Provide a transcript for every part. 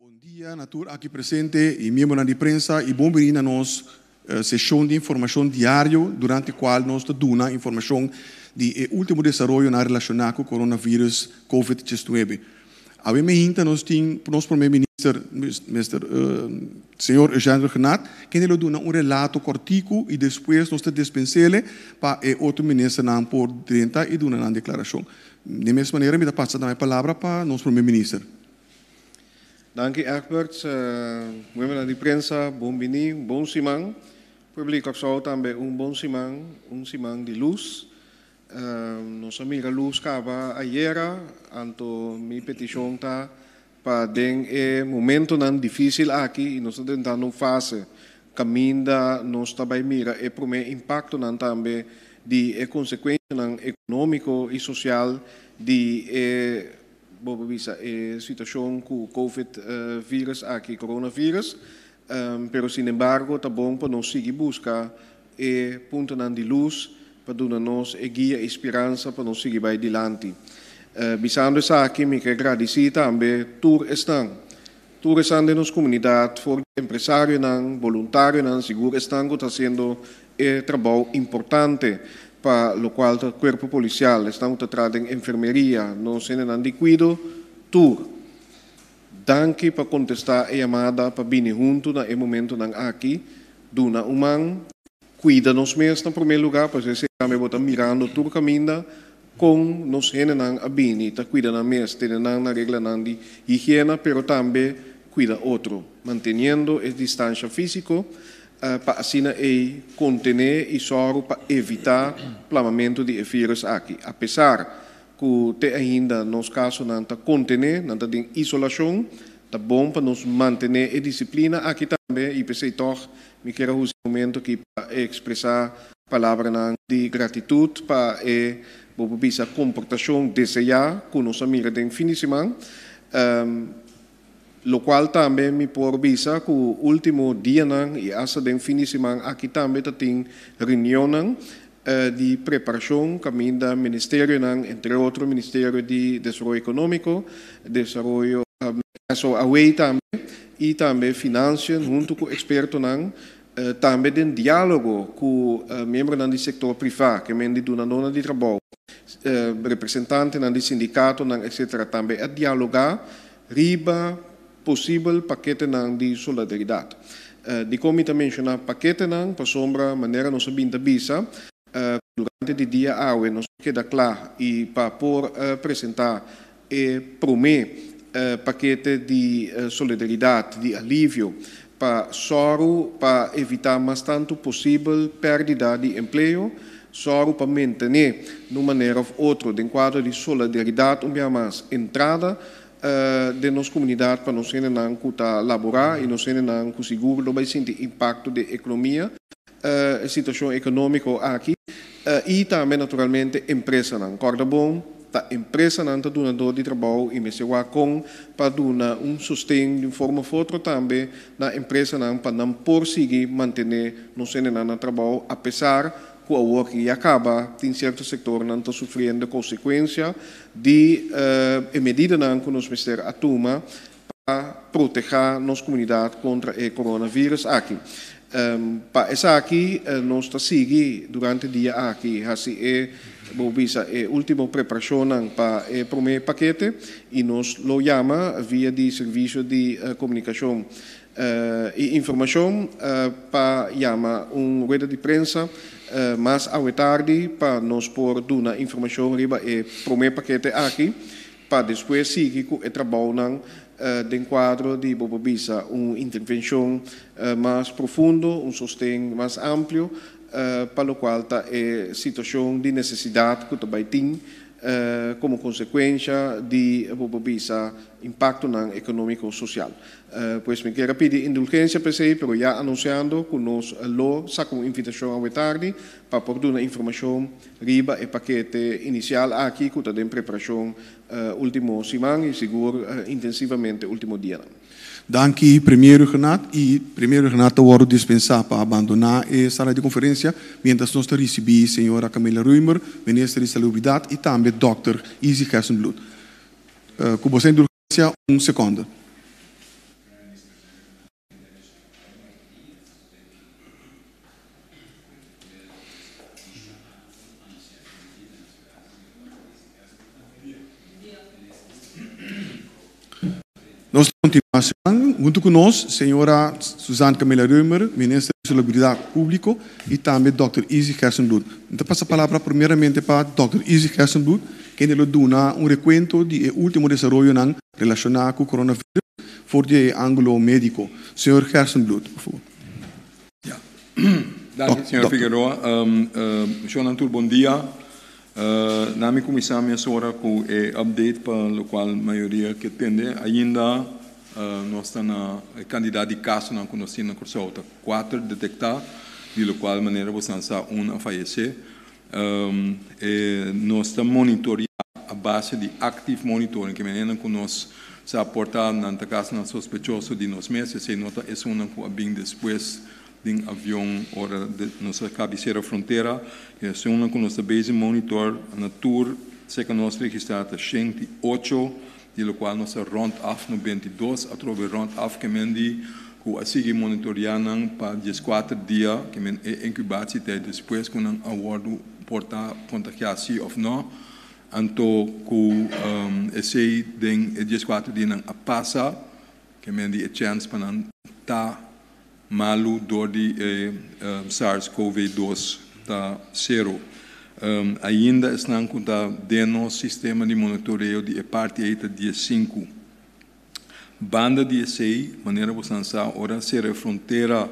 Bon dia na tur aki presente i miembronan di prensa i bon bini na nos seshon di informashon diario durante kual nos ta duna informashon di e último desaroyonan relashoná ku coronavirus Covid 19. Awe meinta nos tin nos Prome Minister Mister Señor Eugène Rhuggenaath kende lo duna un relato kòrtiku i despues nos ta despens'ele pa e otro ministernan por drenta i duna nan deklarashon. Den mes manera mi ta pasa tambe palabra pa nos Prome Minister. Danki Egbert. Miembronan di prensa, bon bini, un bon siman. Pueblo di Kòrsou tambe un bon siman, un siman di lus. Nos a mira lus kaba ayera, anto mi petishon ta pa den e momentonan difísil aki i nos ta drentando un fase kaminda nos ta bai mira e promé impaktonan tambe di e konsekuenshanan ekonómiko i sosial di e bo por bisa e situashon ku covid virus aki, coronavirus, pero sinembargo ta bon pa nos sigui buska e puntonan di lus pa duna nos e guia i speransa pa nos sigui bai dilanti. Bisando esaki mi ke gradisí tambe tur esnan, tur esnan den nos komunidat, for di empresarionan, boluntarionan, sigur esnan ku ta hasiendo e trabou importante pa lokual ta kuerpo polisial, esnan ku ta traha den enfermeria, nos hendenan di kuido, tur. Danki pa kontestá e yamada pa bini huntu na e momentunan aki. Duna un man. Kuida nos mes na promé lugá, pasobra esei tambe bo ta mirando tur kaminda kon nos hendenan a bini ta kuida nan mes, tene nan na reglanan di higiena, pero tambe kuida otro, manteniendo e distansha físiko pa asina ei kontené i sòru pa evitá plamamentu di e vírùs aki. Apesar ku te ainda nos kasonan ta kontené, nan ta den isolashon, ta bon pa nos mantené e disiplina aki tambe i p'esei tòg mi kier a usa e momento aki pa ekspresá palabranan di gratitut pa e, bo por bisa, komportashon deseá ku nos a mira den fin di siman. Lokual tambe mi por bisa ku último dianan i asta den fin di siman aki tambe ta tin reunionnan di preparashon kaminda ministerionan, entre otro Ministerio di Desaroyo Ekonómiko, Desaroyo SOAW tambe i tambe Financiën huntu ku ekspertonan tambe den diálogo ku miembronan di sektor privá, ke men di dunadónan di trabou, representantenan di sindikatonan etcetera tambe a dialogá riba posibel paketenan di solidaridat. Dikon mi ta menshoná paketenan? Pasobra manera nos a bin ta bisa durante di dia awe nos a keda kla i pa por presentá e promé pakete di solidaridat, di alivio, pa sòru pa evitá mas tantu posibel pèrdida di empleo, sòru pa mantené di un manera òf otro den kuadro di solidaridat un bia mas entrada den nos komunidat pa nos hendenan ku ta laborá i nos hendenan ku sigur lo bai sinti impakto den ekonomia, e situashon ekonómiko aki i tambe naturalmente empresanan. Kòrda bon, ta empresanan ta dunadó di trabou i mester wak kon pa duna un sosten di un forma òf otro tambe na empresanan pa nan por sigui mantené nos hendenan na trabou apesar ku awor ki ya kaba tin sierto sektornan ta sufriendo konsekuensia di e medidanan ku nos mester a tuma pa protehá nos komunidat kontra e coronavirus aki. Pa esaki nos ta sigui durante dia aki hasi e, bo bisa, e último preparashonnan pa e promé pakete i nos lo yama via di servisio di komunikashon i informashon pa yama un rueda di prensa mas awe tardi pa nos por duna informashon riba e promé pakete aki pa despues sigui ku e trabounan den kuadro di bo por bisa un intervenshon mas profundo, un sosten mas amplio pa lokual ta e situashon di nesesidat ku ta bai tin komo konsekuensha di bo por bisa impaktonan ekonómiko sosial. Pues mi kier a pidi indulgencia p'esey, pero ya anunciando cu nos lo saca un invitacion awe tardi pa por duna informacion riba e pakete inicial aki cu ta den preparacion ultimo siman y sigur intensivamente ultimo dianan. Danki Premier Rhuggenaath y Premier Rhuggenaath ta wordo dispensa pa abandona e sala di conferencia mientras nos ta ricibi Señora Camilla Römer, Minister di Salubridad y tambe Dòkter Izzy Gerstenbluth. Cu boso indulgencia un seconde. Nos ta kontinuá siman huntu ku nos señora Suzanne Camilla Römer, Minister di Salubridat Públiko i tambe Dòkter Izzy Gerstenbluth. Mi ta pasa palabra primeramente pa Dòkter Izzy Gerstenbluth, kende lo duna un rekuento di e último desaroyonan relashoná ku coronavirus for di e ángulo médiko. Señor Gerstenbluth, por favor. Ya. Danki, señor Figueroa. Shonnan tur bon dia. Na mi kuminsá mesora ku e update pa lokual mayoria ke tende. Ainda nos ta na e kantidat di kasonan ku nos tin na Kòrsou ta kuater detektá, di lokual manera boso nan sa un a fayesé. Nos ta monitoreá a base di active monitoring, ke manera ku nos sa por ta nan ta kasonan sospechoso di nos mes, esei no ta esunnan ku a bin despues den avion ora nos a cabicera frontera. E esunnan cu nos ta bezig monitor na tur seca nos registra ta 108, di locual nos a rond af 92, atrobe rond af ke men di cu a sigui monitorea nan pa 14 dia, ke men e incubatie tijd despues cu nan a wordo por ta contagia si of no, anto cu esey den e 14 dianan a pasa, ke men di e chens pa nan ta malu dor di e SARS-CoV-2 ta sero. Ainda esnan ku ta den nos sistema di monitoreo di e parti ei ta 15. Banda di esei, manera bosan sa, ora sera e frontera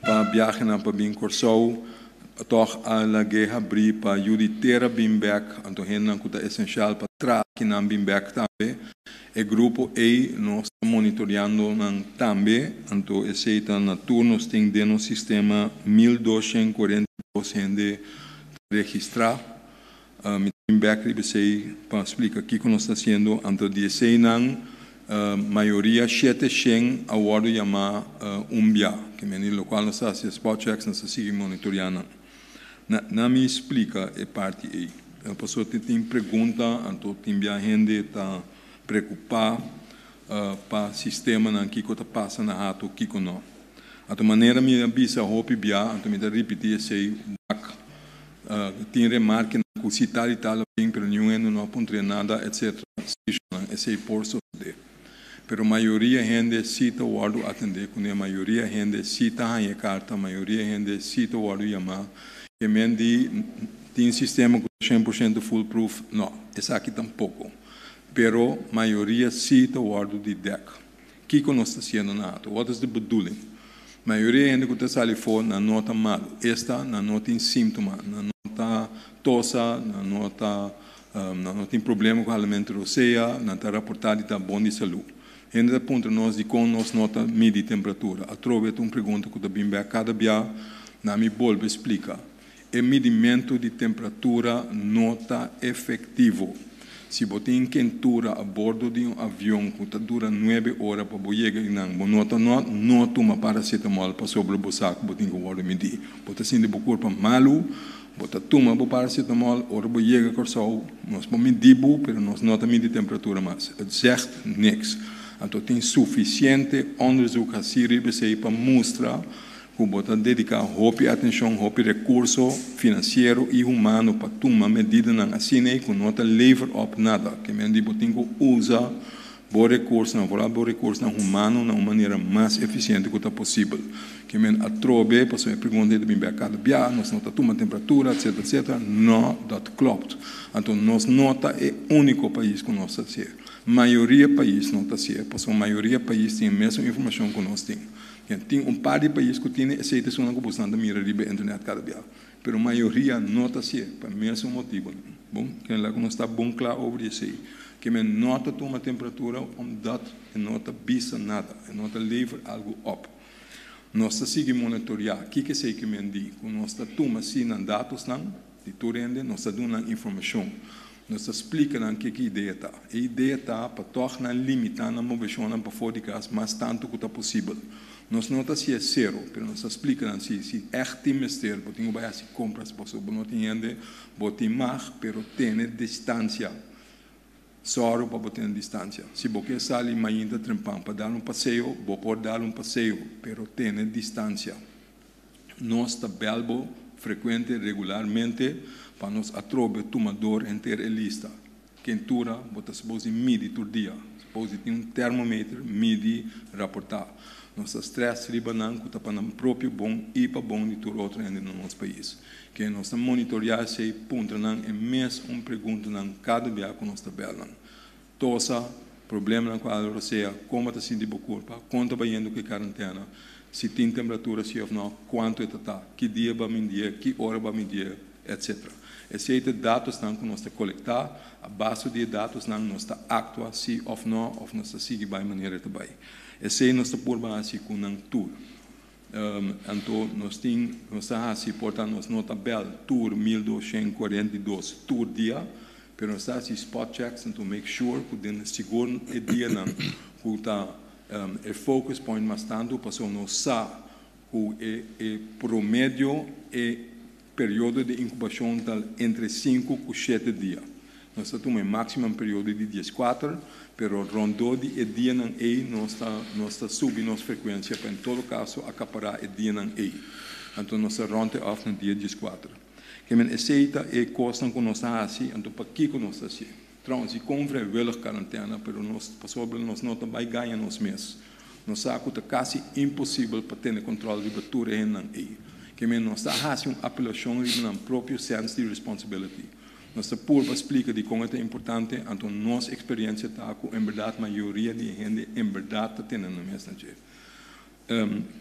pa biahenan pa bin Kòrsou, tòg a lag'é habrí pa yu di tera bin bèk, anto hendenan ku ta esenshal pa traha kinan bin bèk tambe. E grupo ei nos ta monitoreando nan tambe, anto esei ta na tur nos tin den nos sistema 1242 hende ta registrá. Mi ta bin bèk riba esei pa splika kiko nos ta hasiendo. Anto di eseinan mayoria 700 a wòrdu yamá un bia, ke mende lokual nos ta hasi e spot checks, nos ta sigui monitoreá nan. Na mi splika e parti ei. Pasobra tin tin pregunta, anto tin bia hende ta preokupá pa sistemanan kiko ta pasa na hato, kiko no. Anto manera mi a bisa hopi bia, anto mi ta ripití esei wak, tin remarkenan ku si tal i tal a bin pero niun hende no a puntr'é nada etcetera. Sí, shonnan, esei por sosodé. Pero mayoria hende sí ta wòrdu atendé kuné, mayoria hende sí ta haña e karta, mayoria hende sí ta wòrdu yamá. E men di tin sistema ku ta 100% foolproof? No, esaki tampoko. Pero mayoria sí ta wòrdu di dèk. Kiko nos ta hasiendo na ato? Wat is de bedoeling? Mayoria hende ku ta sali afó nan no ta malu, esta nan no tin síntoma, nan no ta tosa, nan no ta Nan no tin problema ku halamentu rosea, nan ta raportá di ta bon di salú. Hende ta puntra nos dikon nos no ta midi temperatura. Atrobe ta un pregunta ku ta bin bèk kada bia, na mi bolbe splika. E midimentu di temperatura no ta efektivo. Si bo tin kentura a bordo di un avion ku ta dura nuebe ora pa bo yega einan, bo no ta no no tuma paracetamol pasobra bo sa ku bo tin ku wòrdu midí. Bo ta sinti bo kurpa malu. Bo ta tuma bo paracetamol ora bo yega Kòrsou, nos por midi bo, pero nos no ta midi temperatura mas. Het zegt niks. Anto tin sufisiente onderzoek hasí riba esei pa mustra ku bo ta dediká hopi atenshon, hopi rekurso finansiero i humano pa tuma medidanan asina ei ku no ta lever op nada. Ke men di bo tin ku usa bo rekursonan, vooral bo rekursonan humano na un manera mas efisiente ku ta posibel. Ke men atrobe, pasobra e pregunta ei ta bin bek kada bia, nos no ta tuma temperatura, etcetera, etcetera. No, dat klopt. Anto nos no ta e úniko pais ku nos ta hasié. Mayoria pais no ta hasié, pasobra mayoria pais tin e mesun informashon ku nos tin. Tin un par di pais ku tene esei ta esunnan ku bosnan ta mira riba internet kada bia. Pero mayoria no ta hasié pa e mesun motibonan. Bon, kende ku nos ta bon kla over di esei. Ke men no ta tuma temperatura omdat e no ta bisa nada, e no ta lever algu op. Nos ta sigui monitoriá kiko esei ke men di, ku nos ta tuma si nan datosnan di tur hende, nos ta duna nan informashon. Nos ta splika nan ke ki idea ta. E idea ta pa tòg nan limitá nan moveshonnan pafó di kas mas tantu ku ta posibel. Nos no ta hasié sero, pero nos ta splika nan si, si ègt tin mester, bo tin ku bai hasi kompras pasobra bo no tin hende, bo tin mag, pero tene distansia. Sòru pa bo tene distansia. Si bo ke sali mainta trempan pa dal un paseo, bo por dal un paseo, pero tene distansia. Nos ta bèl bo frekuente, regularmente, pa nos atrobe tuma dor henter e lista. Kentura, bo ta suppose di midi tur dia. Suppose di tin un termometer, midi, raportá. Nos ta stress riba nan ku ta pa nan propio bon i pa bon di tur otro hende na nos pais. Ke nos ta monitoreá esei, puntra nan e mes un preguntanan kada bia ku nos ta bèl nan. Tosa, problemanan ku ala rosea, kon bo ta sinti bo kurpa, kon ta bayendo ku e karantena, si tin temperatura si òf nò, kuantu e ta ta, ki dia bo a mindié, ki ora bo a mindié, etc. Esei ta e datosnan ku nos ta kolektá, a base di e datosnan nos ta aktua si òf nò, òf nos ta sigui bai manera e ta bai. Esei nos ta purba hasi ku nan tur. Anto nos tin, nos ta hasi por ta nos no ta bèl tur 1242 tur dia, pero nos ta hasi spot checks anto make sure ku den sigur e dianan ku ta e focus point mas tantu pasobra nos sa ku e e promedio e periodo di inkubashon ta entre sinku ku shete dia. Nos ta tuma e maximum periodo di dieskuater, pero rondó di e dianan ei nos ta nos ta subi nos frekuensia pa en todo kaso akapará e dianan ei. Anto nos ta rònt e òf na dia dieskuater. Ke men esei ta e kosnan ku nos ta hasi, anto pakiko nos ta hasié? Trouwens, i kon vrijwillig karantena, pero nos pasobra nos no ta bai gaña nos mes. Nos sa ku ta kasi imposibel pa tene kòntròl riba tur e hendenan ei. Ke men nos ta hasi un apelashon riba nan propio sense di responsibility. Nos ta purba splika dikon e ta importante, anto nos eksperensia ta ku en bèrdat mayoria di e hende en bèrdat ta tene nan mes na dje.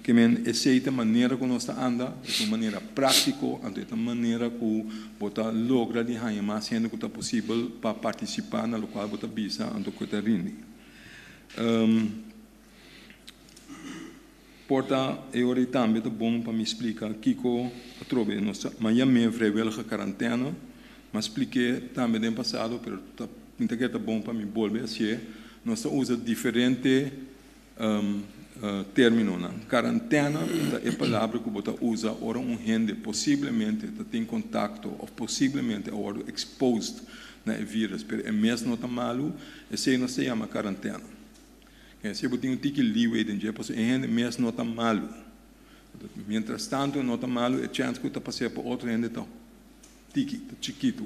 Ke men esei ta manera ku nos ta anda, e ta un manera práktiko, anto e ta manera ku bo ta logra di haña mas hende ku ta posibel pa partisipá na lokual bo ta bisa anto ku e ta rindi. Por ta e ora ei tambe ta bon pa mi splika kiko atrobe nos ta ma yam'é vrijwillige karantène. M'a splik'é tambe den pasado, pero ta mi ta kere ta bon pa mi bolbe hasié. Nos ta usa diferente términonan. Karantène ta e palabra ku bo ta usa ora un hende posiblemente ta tin kontakto òf posiblemente a wòrdu exposed na e vírus, pero e mes no ta malu, esei nos ta yama karantène. Si bo tin un tiki leeway den dje, pasobra e hende mes no ta malu. Mientras tanto e no ta malu, e chèns ku ta pas'é pa otro hende ta tiki, ta chikitu.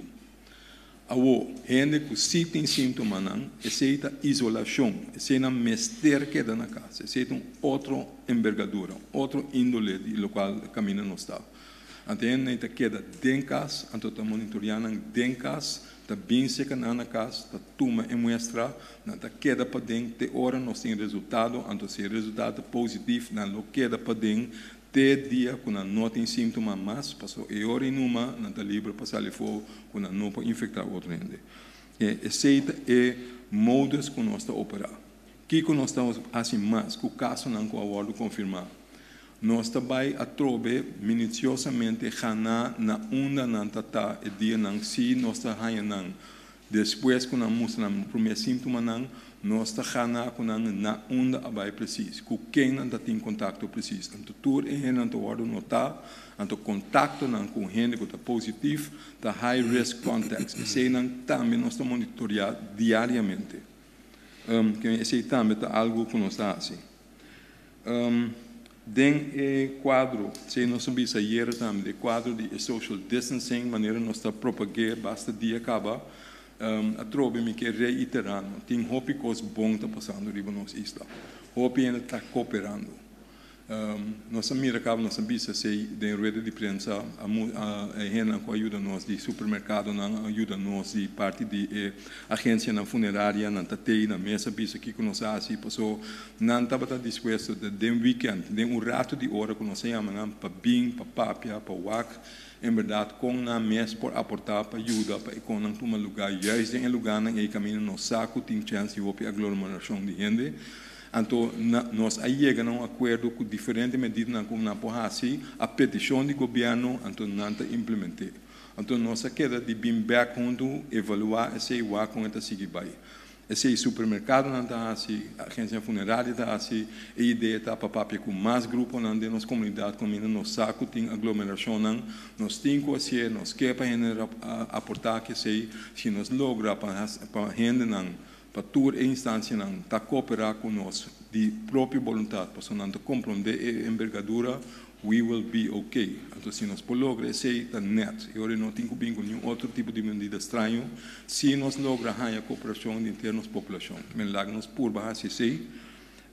Awor, hende ku si tin síntomanan, esei ta isolashon, eseinan mester keda na kas. Esei ta un otro embergadura, un otro índole di lokual kaminda nos ta. Anto e hendenan ta keda den kas, anto ta monitoreá nan den kas, ta bin seka nan na kas, ta tuma e muestra, nan ta keda paden te ora nos tin resultado, anto si e resultado ta positif nan lo keda paden te dia ku nan no tin síntoma mas, pasobra e ora ei numa nan ta liber pa sali afó ku nan no por infektá otro hende. Esei ta e modus ku nos ta operá. Kiko nos ta hasi mas ku kasonan ku a wòrdu konfirmá? Nos ta bai atrobe minutiosamente ganá na unda nan ta ta e dianan si nos ta haña nan. Despues ku nan mustra nan promé síntomanan, nos ta ganá ku nan na unda a bai presis, ku ken nan ta tin kontakto presis. Anto tur e hendenan ta wòrdu notá, anto kontaktonan ku un hende ku ta positif ta high risk contacts. Eseinan tambe nos ta monitoriá diariamente. Esei tambe ta algu ku nos ta hasi. Den e kuadro, esei nos a bisa ayera tambe, den e kuadro di e social distancing, manera nos ta propag'é basta dia kaba, atrobe mi ke reiterá no, tin hopi kos bon ta pasando riba nos isla. Hopi hende ta koperando. Nos a mira kaba, nos a bisa esei den rueda di prensa, e hendenan ku a yuda nos di supermerkadonan, a yuda nos di parti di e agensianan funeraria, nan ta tei na mesa bisa kiko nos a hasi, paso nan tabata dispuesto den weekend, den un rato di ora ku nos a yama nan pa bin, pa papia, pa wak en bèrdat kon nan mes por aportá pa yuda pa e konnan tuma lugá juist den e lugánan ei kaminda nos sa ku tin chèns di hopi aglomerashon di hende. Anto nos a yega na un akuerdo ku diferente medidanan ku nan por hasi a petishon di gobièrnu, anto nan ta implement'é. Anto nos a keda di bin bèk huntu, evaluá esei, wak kon e ta sigui bai. Esei supermerkadonan ta hasi, agensianan funerario ta hasi, e idea ta pa papia ku mas gruponan den nos komunidat kaminda nos sa ku tin aglomerashonnan, nos tin ku hasié, nos ke pa hende aportá ku esei, si nos logra pa hendenan. Pa tur e instansianan ta kooperá ku nos di propio boluntat, pasobra nan ta komprondé e embergadura, we will be okay. Anto si nos por logra esei ta nèt, e ora no tin ku bin ku niun otro tipo di medida straño si nos logra haña kooperashon di henter nos populashon. Men laga nos purba hasi esei.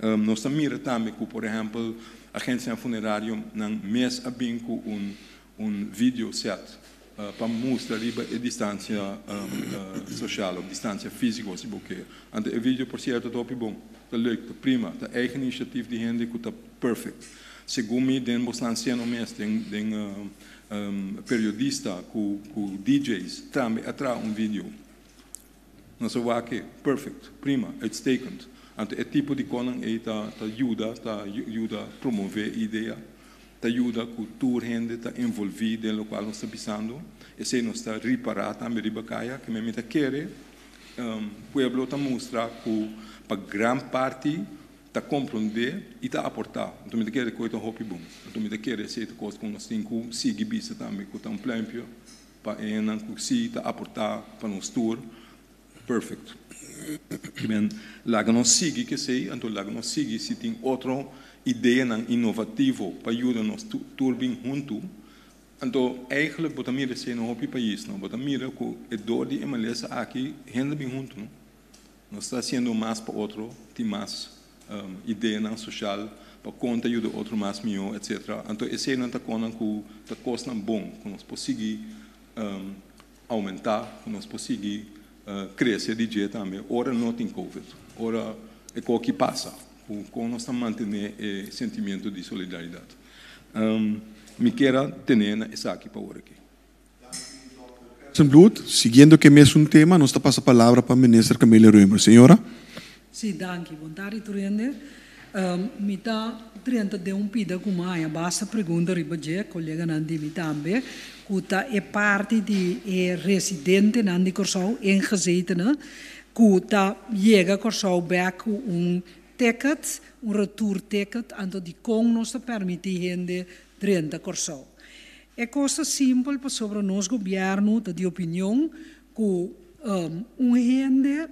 Nos ta mira tambe ku por ehèmpel agensianan funerario nan mes a bin ku un un video set pa mustra riba e distancia social of distancia fisico si bo ke. Anto e video por cierto ta hopi bon, ta leuk, ta prima, ta eigen initiatief di hende cu ta perfect. Segun mi den bosnan seno mes, den den periodista cu cu DJ's tambe a traha un video. Nos a wak e, perfect, prima, uitstekend. Anto e tipo di konan ei ta ta yuda, ta yuda promove idea, ta yuda ku tur hende ta envolvi den lokual nos ta bisando. Esei nos ta ripará tambe riba kaya, ke mi ta kere pueblo ta mustra ku pa gran parti ta komprondé i ta aportá. Anto mi ta kere ku e ta hopi bon. Anto mi ta kere esei ta kos ku nos tin ku sigui bisa tambe ku ta un plèmpio. Pa e hendenan ku si ta aportá pa nos tur, perfect. Ki men laga nos sigui ku esei, anto laga nos sigui si tin otro ideanan inovativo pa yuda nos tur bin huntu. Anto eigenlijk bo ta mira esei na hopi pais, no? Bo ta mira ku e dor di e malesa aki hende bin huntu, no? Nos ta hasiendo mas pa otro, tin mas ideanan social pa kon ta yuda otro mas mihó, etcetera. Anto eseinan ta konan ku ta kosnan bon ku nos por sigui oumentá, ku nos por sigui krese di dje tambe ora no tin covid, ora e koki pasa, ku kon nos ta mantené e sentimiento di solidaridat. Mi kier a tene na esaki pa ora aki. Bloed, Siguiendo ku e mesun tema, nos ta pasa palabra pa Minister Camelia Römer. Señora. Sí, danki. Bon tardi tur hende. Mi ta drenta den un pida ku mi a haña basta pregunta riba dje, koleganan di mi tambe, ku ta e parti di e residentenan di Kòrsou, ingezetenen, ku ta yega Kòrsou bèk ku un ticket, un retourticket, anto dikon nos ta permití hende drenta Kòrsou. E kos ta simpel pasobra nos gobièrnu ta di opinion ku un hende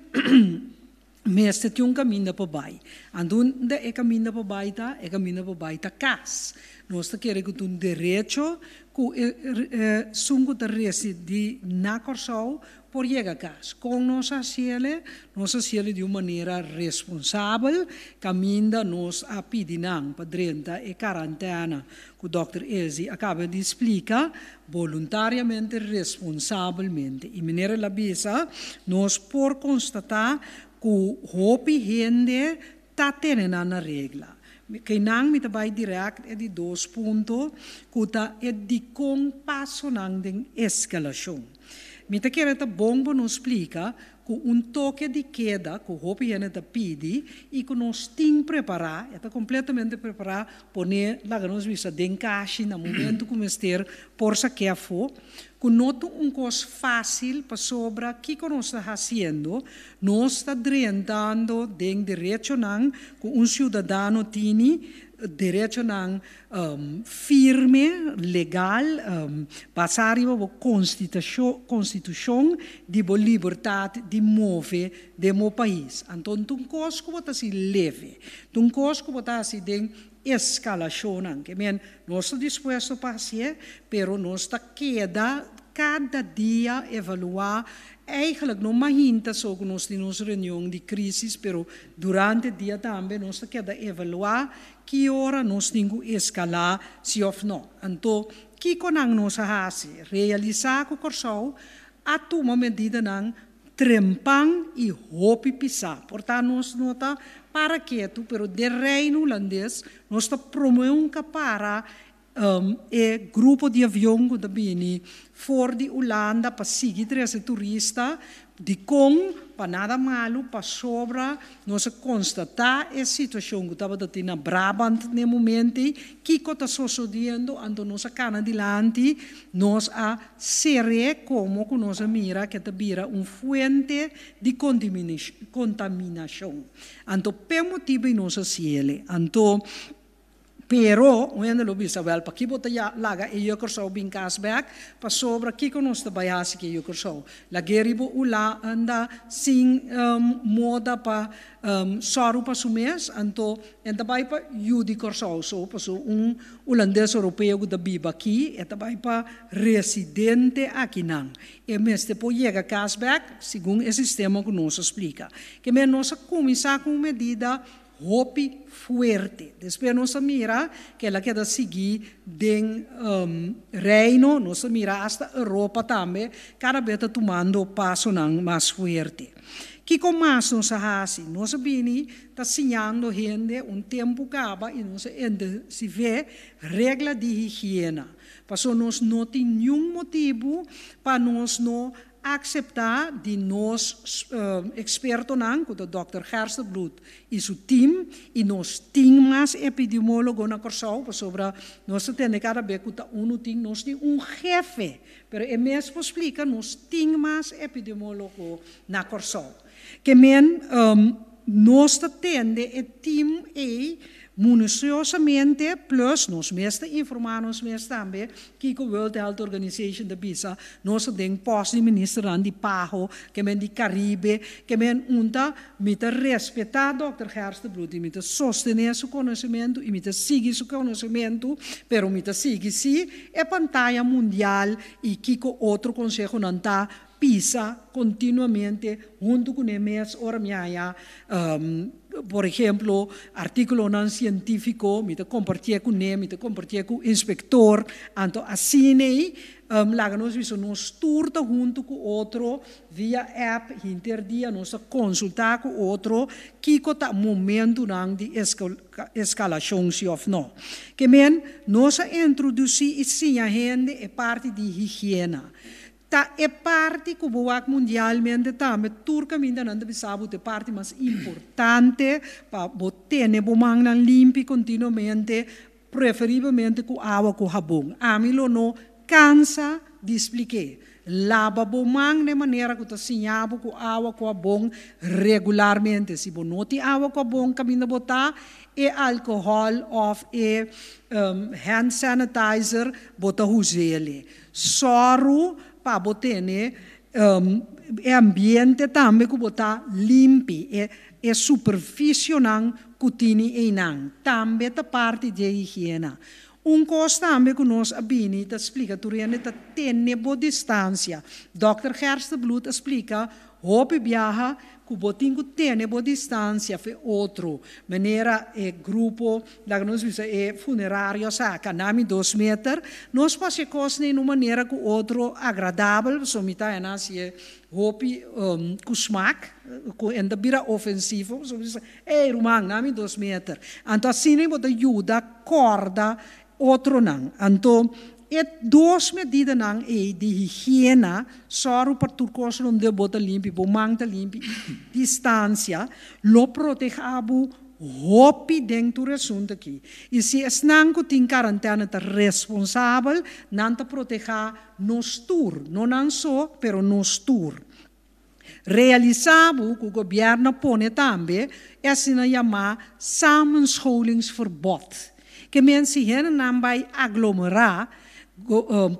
mester tin un kaminda pa bai. Anto unda e kaminda pa bai ta? E kaminda pa bai ta kas. Nos ta kere ku ta un derecho ku esun ku ta residí na Kòrsou por yega kas. Kon nos a hasiele? Nos a hasiele di un manera responsabel, kaminda nos a pidi nan pa drenta e karantèna ku dòkter Elsie a kaba di splika, boluntariamente, responsabelmente. I manera el a bisa, nos por konstatá ku hopi hende ta tene nan na regla. Keinan mi ta bai dirèkt e di dos punto, ku ta e dikon pasonan den eskalashon. Mi ta kere ta bon pa nos splika ku un toke di keda ku hopi hende ta pidi i ku nos tin prepará, e ta kompletamente prepará, pone laga nos bisa den kashi na momento ku mester por sak'é afó, ku no ta un kos fásil pasobra kiko nos ta hasiendo? Nos ta drentando den derechonan ku un siudadano tini, derechonan firme, legal, basá riba bo konstitushon di bo libertat di move den bo pais. Anto ta un kos ku bo ta hasi leve, ta un kos ku bo ta hasi den eskalashonnan. Ke men, nos ta dispuesto pa hasié, pero nos ta keda kada dia evaluá. Eigenlijk no mahinta so ku nos tin nos reunion di krísis, pero durante dia tambe nos ta keda evaluá ki ora nos tin ku eskalá si òf no. Anto, kiko nan nos a hasi? Realisá ku Kòrsou a tuma medidanan Trempan i hopi pisá. Por ta nos no ta para ketu, pero den Reino Hulandes nos ta promé un ka para e grupo di avion ku ta bini for di Hulanda pa sigui trese turista. Dikon? Pa nada malu, pasobra nos a konstatá e situashon ku tabata tin na Brabant n'e momento ei. Kiko ta sosodiendo? Anto nos a kana dilanti, nos a Ser'é komo ku nos a mira ke ta bira un fuente di kontaminashon. Anto p'e motibu ei nos a siele. Anto Pero, un hende lo bisa, wel, pakiko bo ta laga e yu Kòrsou bin kas bèk? Pasobra kiko nos ta bai hasi ku e yu Kòrsou? Lag'é riba Hulanda sin moda pa sòru pa su mes, anto e ta bai pa yu di Kòrsou so, paso un hulandes europeo ku ta biba aki, e ta bai pa residente akinan. E mester por yega kas bèk, segun e sistema ku nos a splika. Ke men nos a kuminsá ku un medida hopi fuerte. Despues nos a mira ku el a keda sigui den Reino, nos a mira asta Europa tambe, kada bes ta tumando pasonan mas fuerte. Kiko mas nos a hasi? Nos a bini ta siñando hende un tempu kaba i nos a intensiv'é regla di higiena. Paso nos no tin niun motibu pa nos no akseptá di nos ekspertonan, ku ta dòkter Gerstenbluth i su tim, i nos tin mas epidemiólogo na Kòrsou, pasobra nos ta tende kada bes ku ta unu tin, nos tin un hefe, pero e mes por splika, nos tin mas epidemiólogo na Kòrsou. Ke men nos ta tende e tim ei minusiosamente, plus nos mes ta informá nos mes tambe kiko World Health Organization ta bisa, nos ta den pòst di ministernan di PAHO, ke men di Karibe, ke men unta mi ta respetá dòkter Gerstenbluth i mi ta sostené su konosementu i mi ta sigui su konosementu, pero mi ta sigui sí e pantaya mundial i kiko otro konsehonan ta pisa kontinuamente huntu kuné mes ora mi haña, por ehemplo, artíkulonan sientífiko, mi ta kompartié kuné, mi ta kompartié ku inspektor, anto asina ei laga nos bisa nos tur ta huntu ku otro via app hinter dia nos ta konsultá ku otro kiko ta momentunan di eskalashon si òf no. Ke men nos a introdusí i siña hende e parti di higiena. Ta e parti ku bo wak mundialmente tambe tur kaminda nan ta bisa bo ta e parti mas importante pa bo tene bo mannan limpi kontinuamente, preferiblemente ku awa ku habon. Ami lo no kansa di splik'é. Laba bo man den manera ku ta siña bo ku awa ku habon regularmente. Si bo no tin awa ku habon kaminda bo ta, e alkohòl òf e hand sanitizer bo ta huz'el. Sòru pa bo tene e ambiente tambe ku bo ta limpi, e e superfisionan ku tini einan tambe ta parti di e higiena. Un kos tambe ku nos a bini ta splika tur hende ta tene bo distansia. Dòkter Gerstenbluth a splika Hopi biaha ku bo tin ku tene bo distansia fe otro, manera e grupo, laga nos bisa e funerario a saka nami dos meter, nos por hasi e kosnan en un manera ku otro agradabel, pasobra mi ta hena hasié hopi ku smak, ku e no ta bira ofensivo, pasobra mi bisa, ey ruman, nami dos meter. Anto asina bo ta yuda kòrda Otronan. Anto, e dos medidanan ei di higiena, sòru pa tur kos rondé bo ta limpi, bo man ta limpi i distansia, lo protehá bo hopi den tur asuntu aki. I si esnan ku tin karantèna ta responsabel, nan ta protehá nos tur, no nan so, pero nos tur. Realisá bo ku gobièrnu a pone tambe e asina yamá samenscholingsverbod. Ke men si hendenan bai aglomerá,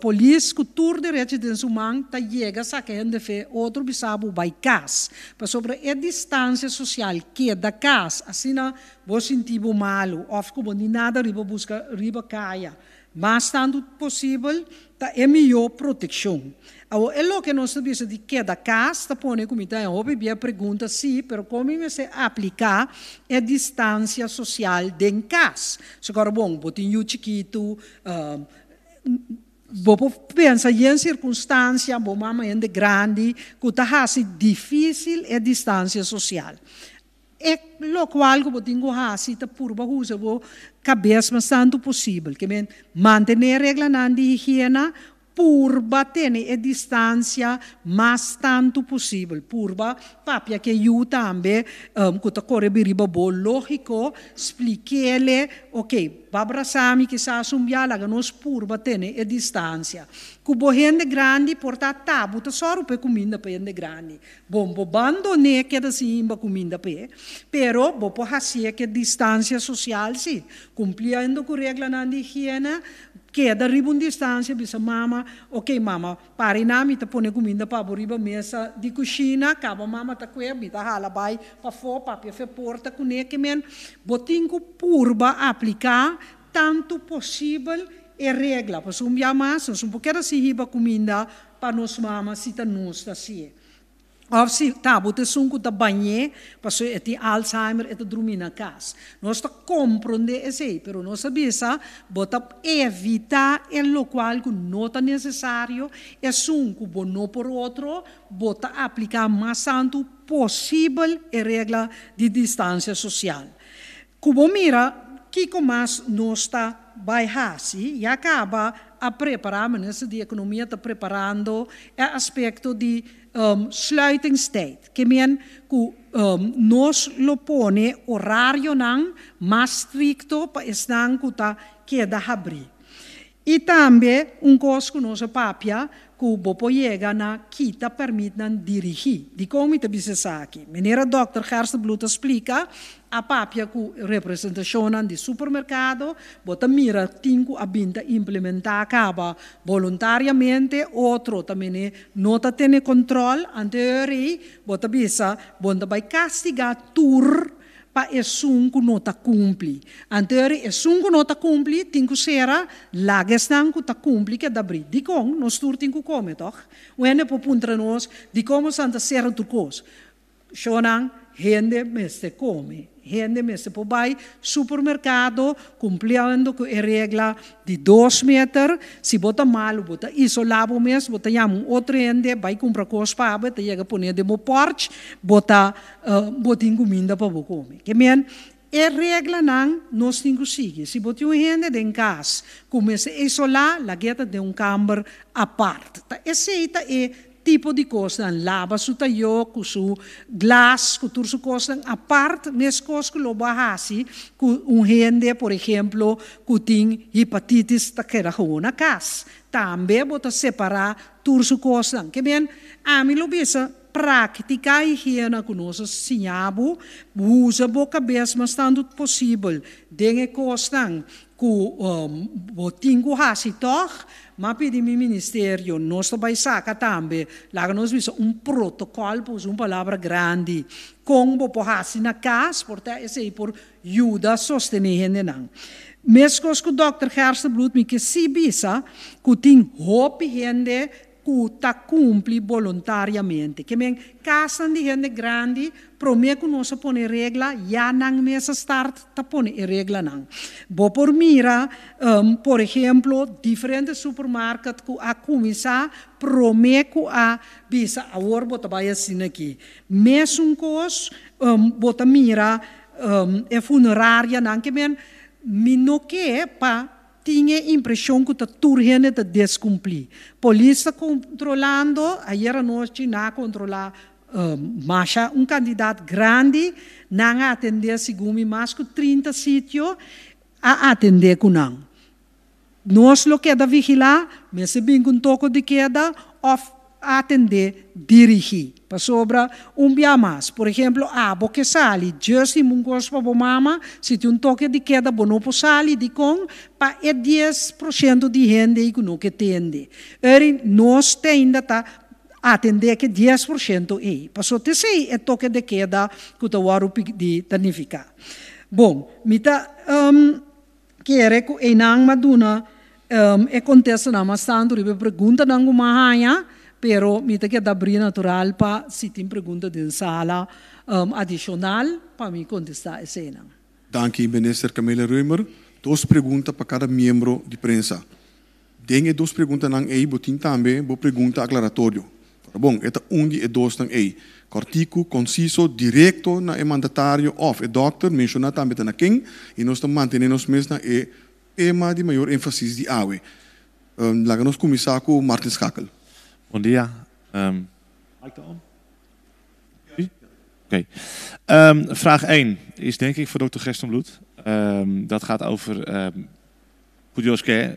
polis ku tur derecho den su man ta yega saka hende fe otro bisa bo bai kas. Pasobra e distansia sosial keda kas, asina bo sinti bo malu òf ku bo ni nada riba buska riba kaya. Mas tantu posibel ta e mihó protekshon. Awor e loke nos ta bisa di keda kas ta pone ku mi ta en hopi bia pregunta si, pero kon mi mester apliká e distansia sosial den kas? Sokor bon, bo tin yu chikitu, bo por pensa yen sirkunstansia, bo mama hende grandi ku ta hasi difísil e distansia sosial. E lokual ku bo tin ku hasi ta purba usa bo kabes mas tantu posibel. Ke men mantené reglanan di higiena, purba tene e distansia mas tantu posibel. Purba papia ku e yu tambe ku ta kore bin riba bo. Lógiko, splik'ele, oke. Bo a brasa mi kisas un bia, laga nos purba tene e distansia. Ku bo hende grandi por ta tabu ta sòru pa e kuminda pa hende grandi. Bon, bo bandon'é keda sin himba kuminda p'e, pero bo por hasié ku e distansia sosial sí, kumpliendo ku reglanan di higiena, keda riba un distansia, bisa mama, ok mama, Pari na mi ta pone kuminda pa bo riba mesa di kushina, kaba mama ta kue, mi ta hala bai pafó, papia fe porta kuné ke men. Bo tin ku purba apliká tantu posibel e regla, pasobra un bia mas nos no por keda sin hiba kuminda pa nos mama si ta nos ta hasié. Òf si ta bo ta esun ku ta bañ'é pasobra e tin Alzheimer, e ta drumí na kas. Nos ta komprondé esei, pero nos a bisa bo ta evitá e lokual ku no ta nesesario, esun ku bo no por otro, bo ta apliká mas tantu posibel e regla di distansia sosial. Ku bo mira kiko mas nos ta bai hasi, ya kaba a prepará, Minister di Ekonomia ta preparando e aspekto di sluitingstijd, ke men ku nos lo pone orarionan mas strikto pa esnan ku ta keda habrí. I tambe un kos ku nos a papia ku bo por yega na kita pèrmitnan dirigí. Dikon mi ta bisa esaki? Manera dòkter Gerstenbluth a splika, a papia ku representashonnan di supermerkado, bo ta mira tin ku a bin ta implementá kaba boluntariamente, otro ta mene no ta tene kòntròl, anteori bo ta bisa bo no ta bai kastigá tur Pa esun ku no ta kumpli. Anteori esun ku no ta kumpli tin ku sera, laga esnan ku ta kumpli keda bri. Dikon? Nos tur tin ku kome, tòg? Un hende por puntra nos, Dikon boso ta sera tur kos? Shonnan, hende mester kome. Hende mester por bai supermerkado kumpliendo ku e regla di dos meter. Si bo ta malu, bo ta isolá bo mes, bo ta yama un otro hende bai kumpra kos pa bo, e ta yega pone den bo pòrch, bo ta Bo tin kuminda pa bo kome. Ke men, e reglanan nos tin ku sigui. Si bo tin un hende den kas ku mester isolá, lag'é ta den un kamber apart. Ta esei ta e tipo di kosnan. Laba su tayó ku su glas, ku tur su kosnan apart, meskos ku lo bo a hasi ku un hende, por ehemplo, ku tin hepatitis ta keda gewoon na kas. Tambe bo ta separá tur su kosnan. Ke men, ami lo bisa. Praktiká higiena ku nos a siña bo, usa bo kabes mas tantu posibel den e kosnan ku bo tin ku hasi tòg. M'a pidi mi ministerio, nos ta bai saka tambe, laga nos bisa un protokòl, pa usa un palabra grandi, kon bo por hasi na kas, por ta esei por yuda sostené hendenan. Meskos ku dòkter Gerstenbluth mi ke sí bisa ku tin hopi hende ku ta kumpli boluntariamente. Ke men, kasnan di hende grandi, promé ku nos a pone regla, ya nan mes a start ta pone e reglanan. Bo por mira, por ehemplo, diferente supermarket ku a kuminsá promé ku a bisa awor bo ta bai asina aki. Mesun kos bo ta mira e funerarianan. Ke men, mi no ke pa Tin e impresion cu ta tur hende ta descumpli. Polis ta controlando, ayer anochi nan a controla masha un cantidad grandi, nan a atende segun mi mas cu 30 sitio a atende cu nan. Nos lo keda vigila, mester bin cu un toco di keda of Atendé dirigí. Pasobra un bia mas. Por ehemplo, abo ke sali just di un kos pa bo mama, si tin un toke di keda bo no por sali. Dikon? Pa e 10% di hende ei ku no ke tende. Eri nos te ainda ta atendé ke 10% ei. Pasobra t'esei e toke de keda ku ta wòrdu pidi ta nifiká. Bon, mi ta Kere ku einan m'a duna e kontestanan mas tantu riba e preguntanan ku m'a haña, pero mi ta keda abrí natural pa si tin pregunta den sala adishonal pa mi kontestá eseinan. Danki Minister Camelia Römer. Dos pregunta pa kada miembro di prensa. Den e dos preguntanan ei bo tin tambe bo pregunta aklaratorio. Ora bon, e ta un di e dosnan ei. Kòrtiku, konsiso, direkto na e mandatario òf e dòkter, menshoná tambe ta na ken, i nos ta mantené nos mes na e tema di mayor énfasis di awe. Laga nos kuminsá ku Martin Schakel. Bon dia. Mic ta on? Oké. Vraag één is denk ik voor dokter Gerstenbluth. Dat gaat over goed, Joske,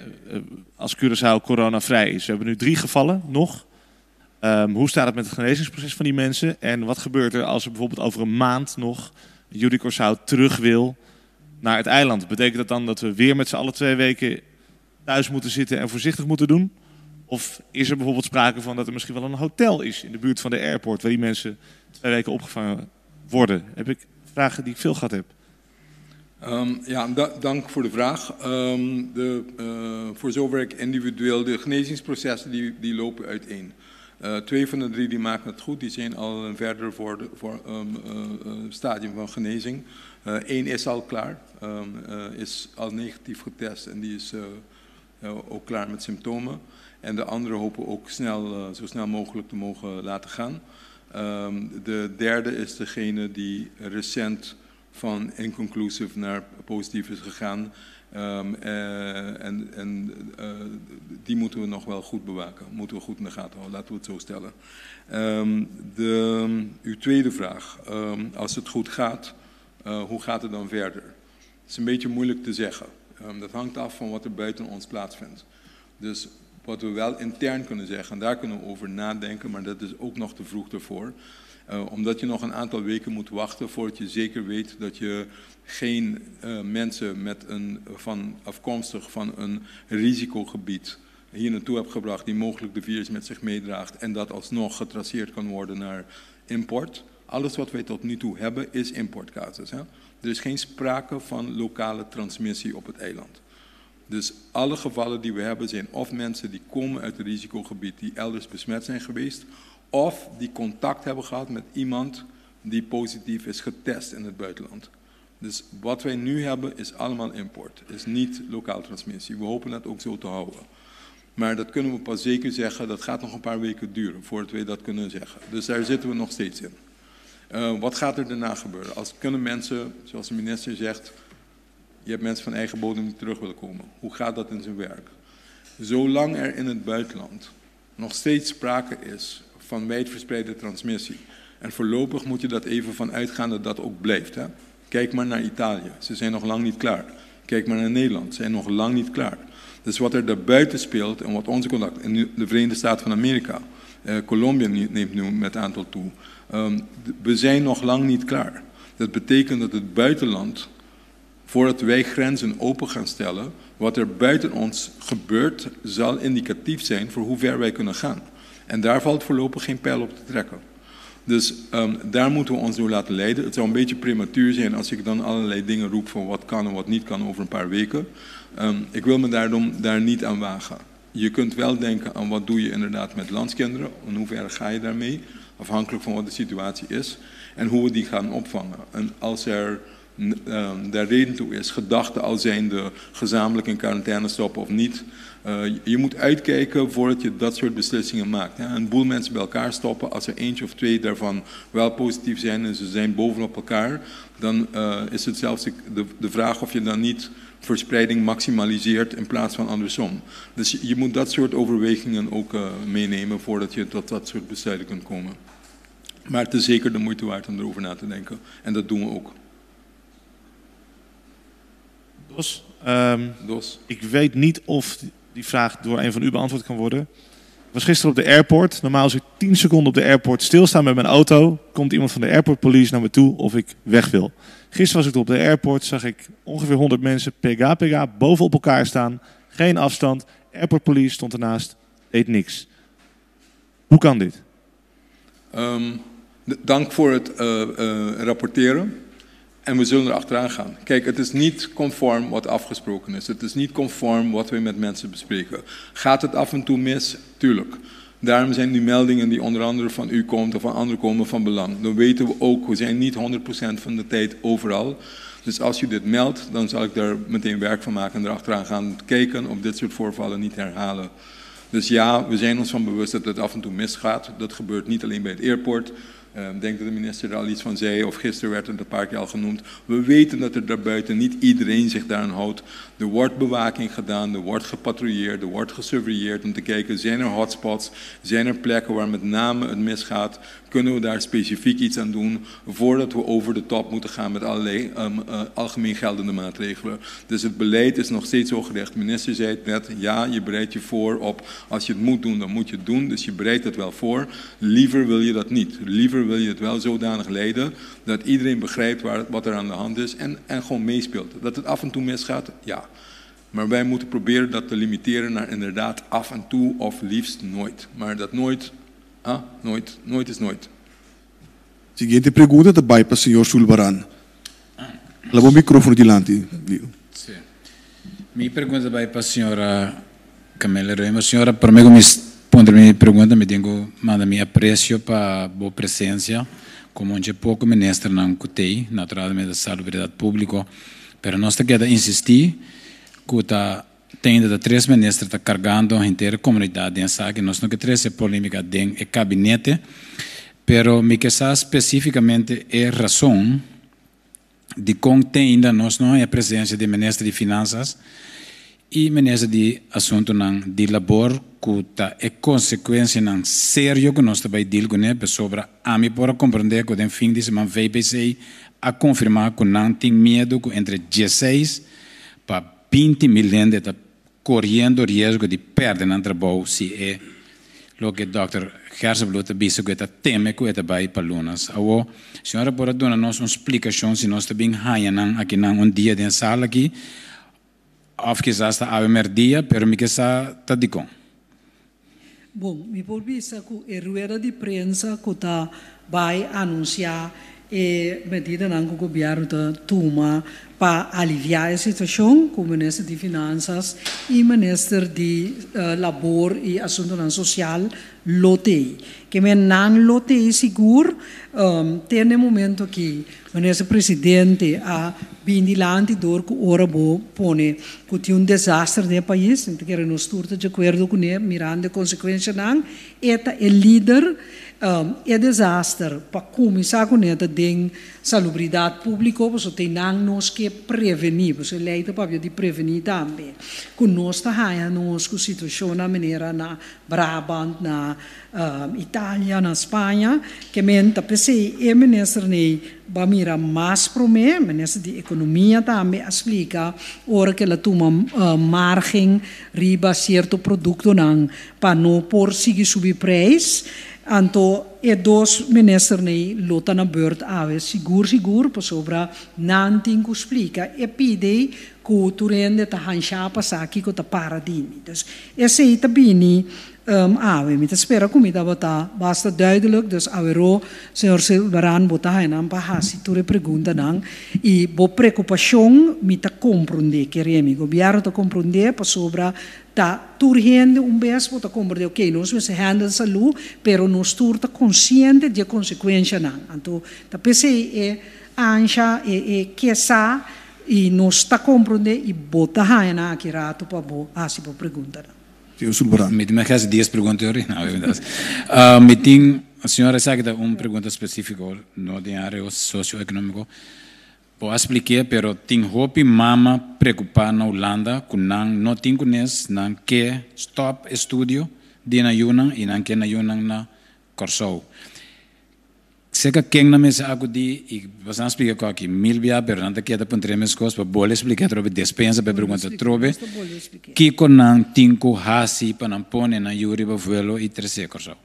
als Curaçao coronavrij is. We hebben nu 3 gevallen nog. Hoe staat het met het genezingsproces van die mensen? En wat gebeurt er als er bijvoorbeeld over een maand nog Yu di Kòrsou terug wil naar het eiland? Betekent dat dan dat we weer met z'n allen 2 weken thuis moeten zitten en voorzichtig moeten doen? Of is er bijvoorbeeld sprake van dat er misschien wel een hotel is in de buurt van de airport waar die mensen 2 weken opgevangen worden? Heb ik vragen die ik veel gehad heb. Ja, dank voor de vraag. Voor zover ik individueel, de genezingsprocessen die lopen uiteen. 2 van de 3 die maken het goed, die zijn al een verder voor stadium van genezing. 1 is al klaar, is al negatief getest en die is ook klaar met symptomen. En de andere hopen ook zo snel mogelijk te mogen laten gaan. De derde is degene die recent van inconclusive naar positief is gegaan. En die moeten we nog wel goed bewaken. Moeten we goed in de gaten houden, laten we het zo stellen. Uw tweede vraag, als het goed gaat, hoe gaat het dan verder? Het is een beetje moeilijk te zeggen. Dat hangt af van wat er buiten ons plaatsvindt. Dus wat we wel intern kunnen zeggen, en daar kunnen we over nadenken, maar dat is ook nog te vroeg ervoor. Omdat je nog een aantal weken moet wachten voordat je zeker weet dat je geen mensen afkomstig van een risicogebied hier naartoe hebt gebracht die mogelijk de virus met zich meedraagt en dat alsnog getraceerd kan worden naar import. Alles wat wij tot nu toe hebben is importcasus. Hè? Er is geen sprake van lokale transmissie op het eiland. Dus alle gevallen die we hebben zijn of mensen die komen uit het risicogebied die elders besmet zijn geweest, of die contact hebben gehad met iemand die positief is getest in het buitenland. Dus wat wij nu hebben is allemaal import, is niet lokaal transmissie. We hopen dat ook zo te houden. Maar dat kunnen we pas zeker zeggen, dat gaat nog een paar weken duren voordat wij dat kunnen zeggen. Dus daar zitten we nog steeds in. Wat gaat er daarna gebeuren? Als kunnen mensen, zoals de minister zegt, je hebt mensen van eigen bodem die terug willen komen. Hoe gaat dat in zijn werk? Zolang er in het buitenland nog steeds sprake is van wijdverspreide transmissie, en voorlopig moet je dat even van uitgaan dat dat ook blijft. Hè? Kijk maar naar Italië, ze zijn nog lang niet klaar. Kijk maar naar Nederland, ze zijn nog lang niet klaar. Dus wat er daarbuiten speelt en wat onze contact in de Verenigde Staten van Amerika, Colombia neemt nu met aantal toe. We zijn nog lang niet klaar. Dat betekent dat het buitenland, voordat wij grenzen open gaan stellen, wat er buiten ons gebeurt, zal indicatief zijn voor hoe ver wij kunnen gaan. En daar valt voorlopig geen pijl op te trekken. Dus daar moeten we ons door laten leiden. Het zou een beetje prematuur zijn als ik dan allerlei dingen roep van wat kan en wat niet kan over een paar weken. Ik wil me daarom daar niet aan wagen. Je kunt wel denken aan wat doe je inderdaad met landskinderen, in hoeverre ga je daarmee, afhankelijk van wat de situatie is, en hoe we die gaan opvangen. En als er daar reden toe is, gedachten al zijnde gezamenlijk in quarantaine stoppen of niet. Je moet uitkijken voordat je dat soort beslissingen maakt. Hè. Een boel mensen bij elkaar stoppen, als er eentje of twee daarvan wel positief zijn en ze zijn bovenop elkaar, dan is het zelfs de vraag of je dan niet verspreiding maximaliseert in plaats van andersom. Dus je moet dat soort overwegingen ook meenemen voordat je tot dat soort besluiten kunt komen. Maar het is zeker de moeite waard om erover na te denken. En dat doen we ook. Dos, Dos. Ik weet niet of die vraag door een van u beantwoord kan worden. Ik was gisteren op de airport. Normaal als ik 10 seconden op de airport stilsta met mijn auto, komt iemand van de airport police naar me toe of ik weg wil. Gisteren was ik op de airport, zag ik ongeveer 100 mensen pega pega bovenop elkaar staan. Geen afstand. Airport police stond ernaast, deed niks. Hoe kan dit? Dank voor het rapporteren. En we zullen er achteraan gaan. Kijk, het is niet conform wat afgesproken is. Het is niet conform wat we met mensen bespreken. Gaat het af en toe mis? Tuurlijk. Daarom zijn die meldingen die onder andere van u komt of van anderen komen van belang. Dan weten we ook, we zijn niet 100% van de tijd overal. Dus als u dit meldt, dan zal ik daar meteen werk van maken en erachteraan gaan kijken of dit soort voorvallen niet herhalen. Dus ja, we zijn ons van bewust dat het af en toe misgaat. Dat gebeurt niet alleen bij het airport. Ik denk dat de minister er al iets van zei, of gisteren werd het een paar keer al genoemd. We weten dat er daarbuiten niet iedereen zich daaraan houdt. Er wordt bewaking gedaan, er wordt gepatrouilleerd, er wordt gesurveilleerd om te kijken, zijn er hotspots, zijn er plekken waar met name het misgaat? Kunnen we daar specifiek iets aan doen voordat we over de top moeten gaan met allerlei algemeen geldende maatregelen? Dus het beleid is nog steeds zo gericht. De minister zei het net, ja, je bereidt je voor op als je het moet doen, dan moet je het doen. Dus je bereidt het wel voor. Liever wil je dat niet. Liever wil je het wel zodanig leiden dat iedereen begrijpt wat er aan de hand is en gewoon meespeelt. Dat het af en toe misgaat, ja. Maar wij moeten proberen dat te limiteren naar inderdaad af en toe of liefst nooit. Maar dat nooit, ah, nooit, nooit is nooit. Siguiente pregunta ta bai pa señor Sulbaran. Hala bo microfono dilanti. Si. Mi pregunta ta bai pa señora Camelia Römer. Señora, prome ku mi puntra mi pregunta mi tin ku manda mi aprecio pa bo presencia komo un dje poko ministernan ku tei, naturalmente Salubridat Publico, pero nos ta keda insisti ku ta tende ta tres minister ta kargando henter e komunidat den esaki. Nos no ke trese polemika den e kabinete, pero mi ke sa spesifikamente e rason dikon te ainda nos no haña presensia di minister di Finansas i minister di Asuntunan di Labor ku ta e konsekuensianan serio ku nos ta bai deal kuné pasobra ami por a komprendé ku den fin di siman VBC a konfirmá ku nan tin miedu ku entre dieseis pa 20 mil hende ta koriendo riesgo di pèrdè nan trabou si e loke dòkter Gerstenbluth ta bisa ku e ta teme ku e ta bai pa lunas. Awor, señora por a duna nos un splikashon si nos ta bin haña nan akinan un dia den sala aki òf kisas ta awe mèrdia, pero mi ke sa ta dikon. Bon, mi por bisa ku e rueda di prensa ku ta bai anunsiá e medidanan ku gobièrnu ta tuma pa aliviá e situashon, ku Minister di Finansas i Minister di Labor i Asuntunan Sosial lo tei. Ke men nan lo tei sigur te na e momento aki. Minister Presidente a bin dilanti dor cu ora bo pone cu tin un desaster den e pais, mi ta kere nos tur ta djacuerdo cune mirando e consecuencianan, e ta e lider, e desaster pa cuminsa cune ta den salubridad publico pasobra te nan nos ke preveni, pasobra e ley ta papia di preveni tambe, cu nos ta haya nos cu situacionnan manera na Brabant, na Italia, na Spaña, ke men ta p'esei e minister nei ba mira mas promé, minister di ekonomia tambe a splika ora ke el a tuma margen riba sierto produktonan pa no por sigui subi preis, anto e dos minister nei lo ta na beurt awe sigur sigur pasobra nan tin ku splika e pidi ku tur hende ta hanshá pa sa kiko ta para dini. Dus esei ta bini Awe, mi ta spera ku mi tabata basta duidelijk, dus aweró, señor Silberan, bo ta haña nan pa hasi tur e preguntanan i bo preokupashon mi ta komprondé, kere mi, gobièrnu ta komprondé pasobra ta tur hende un bes bo ta komprondé, oke, nos mester handle salú, pero nos tur ta konsiente di e konsekuenshanan. Anto ta p'esei e ansha, e ke sa i nos ta komprondé i bo ta haña nan aki rato pa bo hasi bo preguntanan. Señor Sulbaran. Mi tin hasi dies pregunta yori. No, mi tin, señor esaki ta un pregunta specifico, no den area socioeconomico. Bo a spliké, pero tin hopi mama preocupa na Hulanda cu nan no tin cunes, nan ke stop estudio di nan yunan y nan ke nan yunan na Kòrsou. Seka ken nan mester akudí i boso nan splika ku aki mil bia pero nan ta keda puntra e mes kos pa bole splika atrobe despensa pa e pregunta atrobe kiko nan tin ku hasi pa nan pone nan yu riba vuelo i tres'é Kòrsou.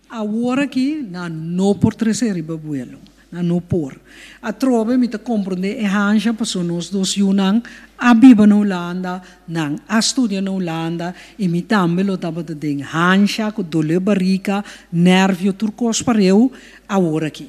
Awor aki nan no por tres'é riba vuelo. Nan no por. Atrobe mi ta komprondé e hansha pasobra nos dos yunan a biba na Hulanda, nan a studia na Hulanda i mi tambe lo tabata den hansha ku dolé barika, nèrvio, tur kos pareu awor aki.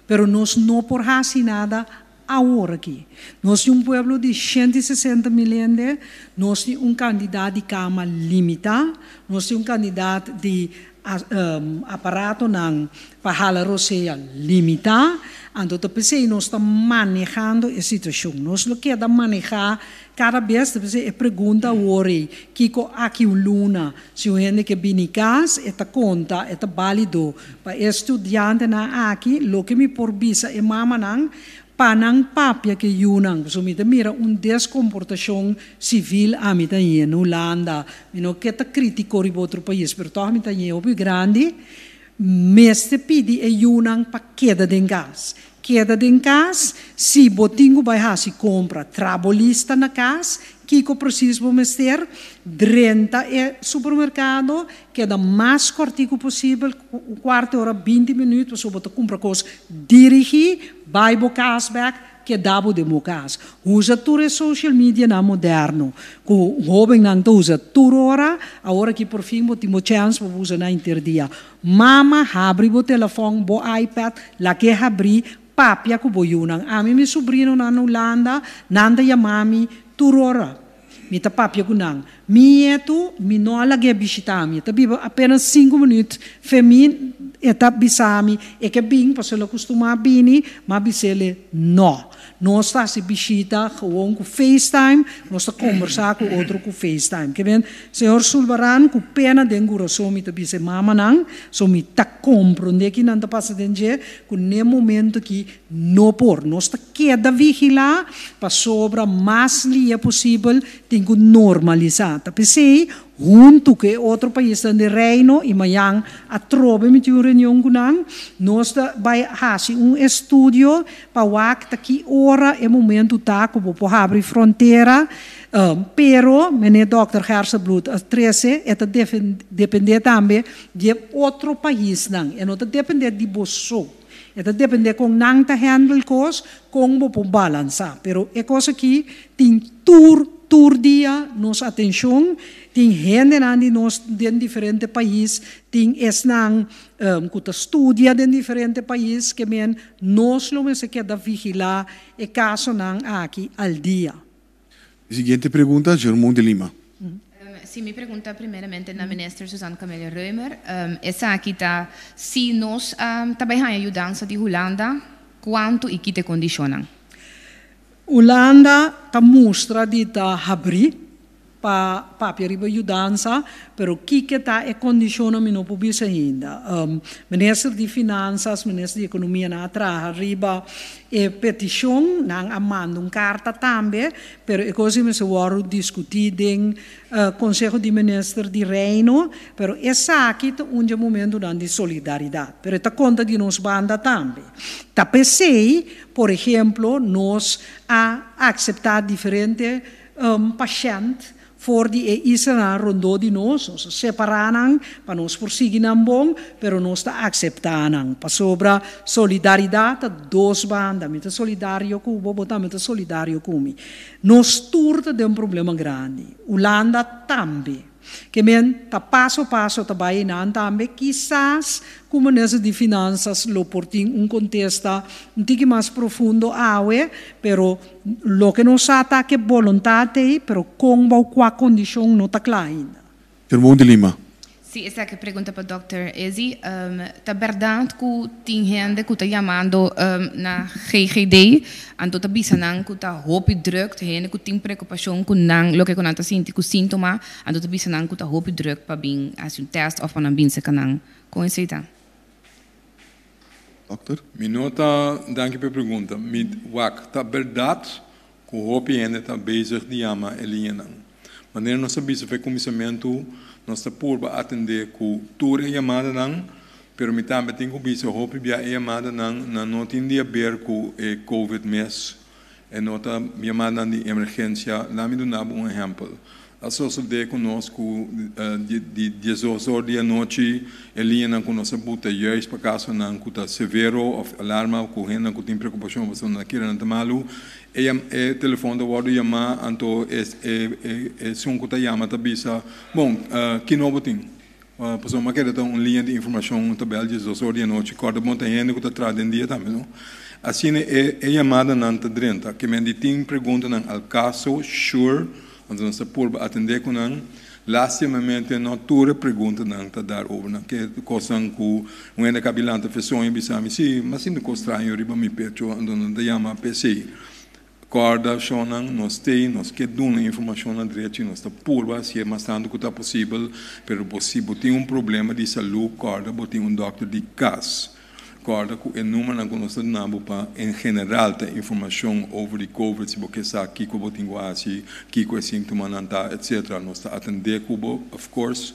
Pero nos no por hasi nada awor aki. Nos tin un pueblo di 160 mil hende, nos tin un kandidat di kama limitá, nos tin un kandidat di Aparatonan pa hala rosea limitá, anto ta p'esei nos ta manehando e situashon. Nos lo keda manehá kada bes, ta p'esei e pregunta awor ei, kiko aki un luna si un hende ke bini kas, e ta konta, e ta bálido pa e studiantenan aki, loke mi por bisa e mamanan, Pa nan papia ke yunan, pasobra mi ta mira un deskomportashon sivil ami ta ñe na Hulanda. Mi no ke ta kritiko riba otro pais, pero tòg mi ta ñe hopi grandi. Mester pidi e yunan pa keda den kas. Keda den kas, si bo tin ku bai hasi kompra, traha bo lista na kas, kiko presis bo mester, drenta e supermerkado, keda mas kòrtiku posibel, un kuarto ora, 20 minüt, pasobra bo ta kumpra kos dirigí, bai bo kas bèk, Keda bo den bo kas. Usa tur e social medianan moderno ku hóbennan ta usa tur ora. Awor aki por fin bo tin bo chèns pa bo usa nan henter dia. Mama, habri bo telefòn, bo iPad, lag'é habrí, papia ku bo yunan. Ami mi subrinonan na Hulanda, nan ta yama mi tur ora. Mi ta papia ku nan. Mi nietu, mi no a lag'é bishitá mi. E ta biba apenas sinku minüt fe mi. E ta bisa mi e ke bin pasobra el a kustumá bini, m'a bis'el nò. Nos ta hasi bishita gewoon ku FaceTime, nos ta kombersá ku otro ku FaceTime. Ke men, señor Sulvaran, ku pena den kurason mi ta bisa e mamanan, so mi ta komprondé ki nan ta pasa den dje, ku n'e momento aki No por. Nos ta keda vigilá pasobra mas lia posibel tin ku normalisá. Ta p'esei, huntu ku e otro paisnan den Reino i mañan atrobe mi tin un reunion ku nan, nos ta bai hasi un estudio pa wak ta ki ora e momentu ta ku bo por habri frontera. Pero, meneer dòkter Gerstenbluth a trese, e ta dependé tambe di e otro paisnan. E no ta dependé di bo so. E ta depende kon nan ta handle kos, kon bo por balansa. Pero e kos aki tin tur tur dia nos atenshon, tin hendenan di nos den diferente pais, tin esnan ku ta studia den diferente pais, ke men nos lo mester keda vigila e kasonan aki al dia. Siguiente pregunta, Germon de Lima. Si, mi pregunta primeramente na Minister Suzanne Camelia Römer. Esaki ta si nos ta bai haña yudansa di Hulanda, kuantu i ki ta e kondishonnan? Hulanda ta mustra di ta habrí pa papia riba yudansa, pero kiko ta e kondishonnan mi no por bisa ainda. Minister di Finansas, Minister di Ekonomia nan a traha riba e petishon, nan a manda un karta tambe, pero e kos ei mester wòrdu diskutí den Konseho di Minister di Reino, pero esaki ta un dje momentunan di solidaridat, pero e ta konta di nos banda tambe. Ta p'esei, por ehemplo, nos a akseptá diferente pashènt for di e islanan rondó di nos, nos a separá nan pa nos por sigui nan bon, pero nos ta akseptá nan, pasobra solidaridat ta dos banda, mi ta solidario ku bo, bo tambe ta solidario ku mi. Nos tur ta den un problema grandi, Hulanda tambe. Ke men ta paso paso ta bai einan tambe, kisas ku Minister di Finansas lo por tin un kontesta un tiki mas profundo awe, pero loke nos sa ta ke boluntat ei, pero kon bou kua kondishon no ta kla ainda. Germon de Lima. Sí, esaki pregunta pa Dòkter Izzy. Ta bèrdat ku tin hende ku ta yamando na GGD, anto ta bisa nan ku ta hopi drùk, hende ku tin preokupashon ku nan loke ku nan ta sinti ku síntoma, anto ta bisa nan ku ta hopi drùk pa bin hasi un tèst òf pa nan bin serka nan. Kon esei ta? Dòkter. Mi no ta, danki pa e pregunta. Mi wak, ta bèrdat ku hopi hende ta bezig di yama e liñanan. Manera nos a bisa for e kuminsamentu, nos ta purba atendé ku tur e yamadanan, pero mi tambe tin ku bisa hopi bia e yamadanan nan no tin di haber ku e covid mes, e no ta yamadanan di emergensia. Laat mi duna bo un ehèmpel. A sosodé ku nos ku di 12 or di anochi e liñanan ku nos a buta juist pa kasonan ku ta severo òf alarma ku hendenan ku tin preokupashon pasobra nan a kere nan ta malu, E e telefon ta wòrdu yamá, anto e e esun ku ta yama ta bisa, Bon, ki nobo tin? Pasobra mi a kere ta un liña di informashon ta bèl 12 or di anochi, kòrda bon ta hende ku ta traha den dia tambe, no? Asina e e yamadanan ta drenta. Ke men di tin preguntanan al kaso, sure, anto nos ta purba atendé ku nan. Lastimamente no tur e preguntanan ta dar over nan. Ke kosnan ku un hende kabi lanta feson i bisa mi, si, mi a sinti un kos straño riba mi pecho, anto nan ta yama p'esei. Kòrda, shonnan, nos t'ei, nos ke duna informashonnan drechi, nos ta purba hasié mas tantu ku ta posibel, pero bo si bo tin un problema di salú, kòrda bo tin un dòkter di kas. Kòrda ku e numernan ku nos ta duna bo pa en general ta informashon over di covid, si bo ke sa kiko bo tin ku hasi, kiko e síntomanan ta, etcetera. Nos ta atendé ku bo, of course.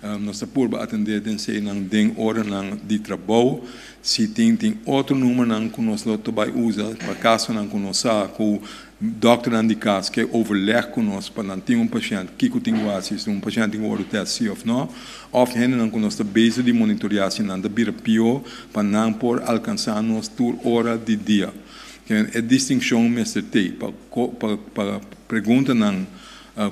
Nos ta purba atendé den seinan den oranan di trabou. Si tin tin otro numernan ku nos lo ta bai usa pa kasonan ku nos sa ku dòkternan di kas ke overleg ku nos pa nan tin un pashènt kiko tin ku hasi si un pashènt tin ku wòrdu tèst si òf nò òf hendenan ku nos ta bezig di monitoriá si nan ta bira pió pa nan por alkansá nos tur ora di dia. E distinshon mester tei pa pa preguntanan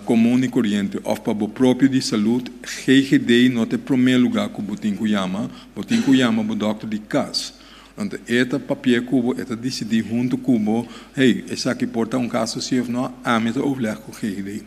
Komun i koriente òf pa bo propio di salud, GGD no ta e promé lugá ku bo tin ku yama. Bo tin ku yama bo dòkter di kas. Anto e ta papia ku bo, e ta disidí huntu ku bo, hey, esaki por ta un kaso si òf nò, ami ta overleg ku GGD.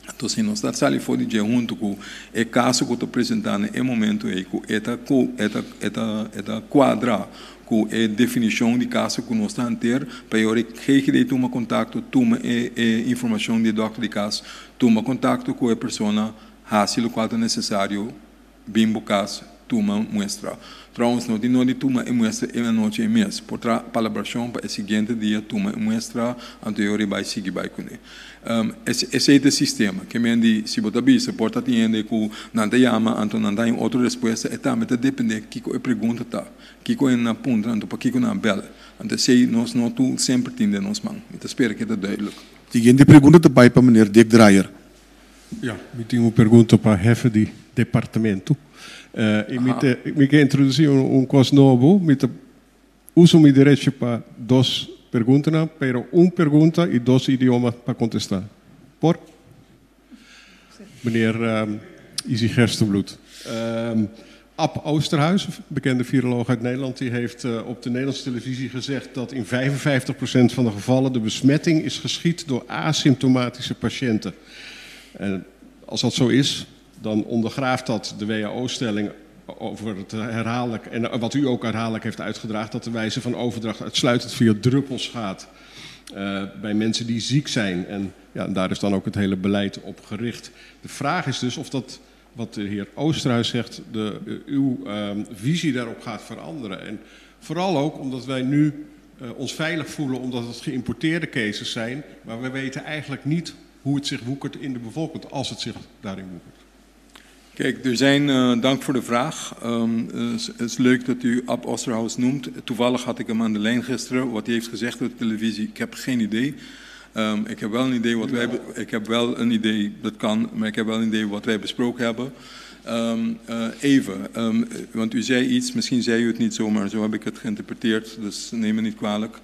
Anto si nos ta sali for di dje huntu ku e kaso ku ta presentá na e momento ei ku e ta e ta e ta e ta kuadra ku e definishon di kaso ku nos ta hanter, pa e ora e GGD tuma kontakto, tuma e e informashon di e dòkter di kas, tuma kontakto ku e persona, hasi lokual ta nesesario, bin bo kas, tuma muestra. Trouwens, no tin nodi tuma e muestra e anochi ei mes. Por traha palabrashon pa e siguiente dia tuma e muestra, anto e ora e bai sigui bai kuné. Esei ta e sistema. Ke men di si bo ta bisa por ta tin hende ku nan ta yama anto nan ta haña otro respuesta, e tambe ta depende kiko e pregunta ta. Kiko e na puntra anto pakiko nan a bel? Anto esei nos no tur semper tin den nos man. Mi ta spera ke ta duidelijk. Siguiente pregunta ta bai pa meneer Dick Drayer. Ja, mi tin un pregunta pa hefe di departamento. I mi te mi ke introdusí un kos nobo. Mi ta usa mi derecho pa dos preguntanan, pero un pregunta i dos idioma pa kontestá. Por? Meneer Izzy Gerstenbluth. Ab Osterhuis, bekende viroloog uit Nederland, die heeft op de Nederlandse televisie gezegd dat in 55% van de gevallen de besmetting is geschied door asymptomatische patiënten. En als dat zo is, dan ondergraaft dat de WHO-stelling over het herhaaldelijk, en wat u ook herhaaldelijk heeft uitgedragen, dat de wijze van overdracht uitsluitend via druppels gaat bij mensen die ziek zijn. En ja, en daar is dan ook het hele beleid op gericht. De vraag is dus of dat, wat de heer Oosterhuis zegt, uw visie daarop gaat veranderen. En vooral ook omdat wij nu ons veilig voelen omdat het geïmporteerde cases zijn, maar we weten eigenlijk niet hoe het zich woekert in de bevolking, als het zich daarin woekert. Kijk, er zijn, dank voor de vraag. Het is leuk dat u Ab Osterhaus noemt. Toevallig had ik hem aan de lijn gisteren. Wat hij heeft gezegd op de televisie, ik heb geen idee. Ik heb wel een idee wat wij, ik heb wel een idee, dat kan, maar ik heb wel een idee wat wij besproken hebben. Even, want u zei iets, misschien zei u het niet zo, maar zo heb ik het geïnterpreteerd, dus neem me niet kwalijk.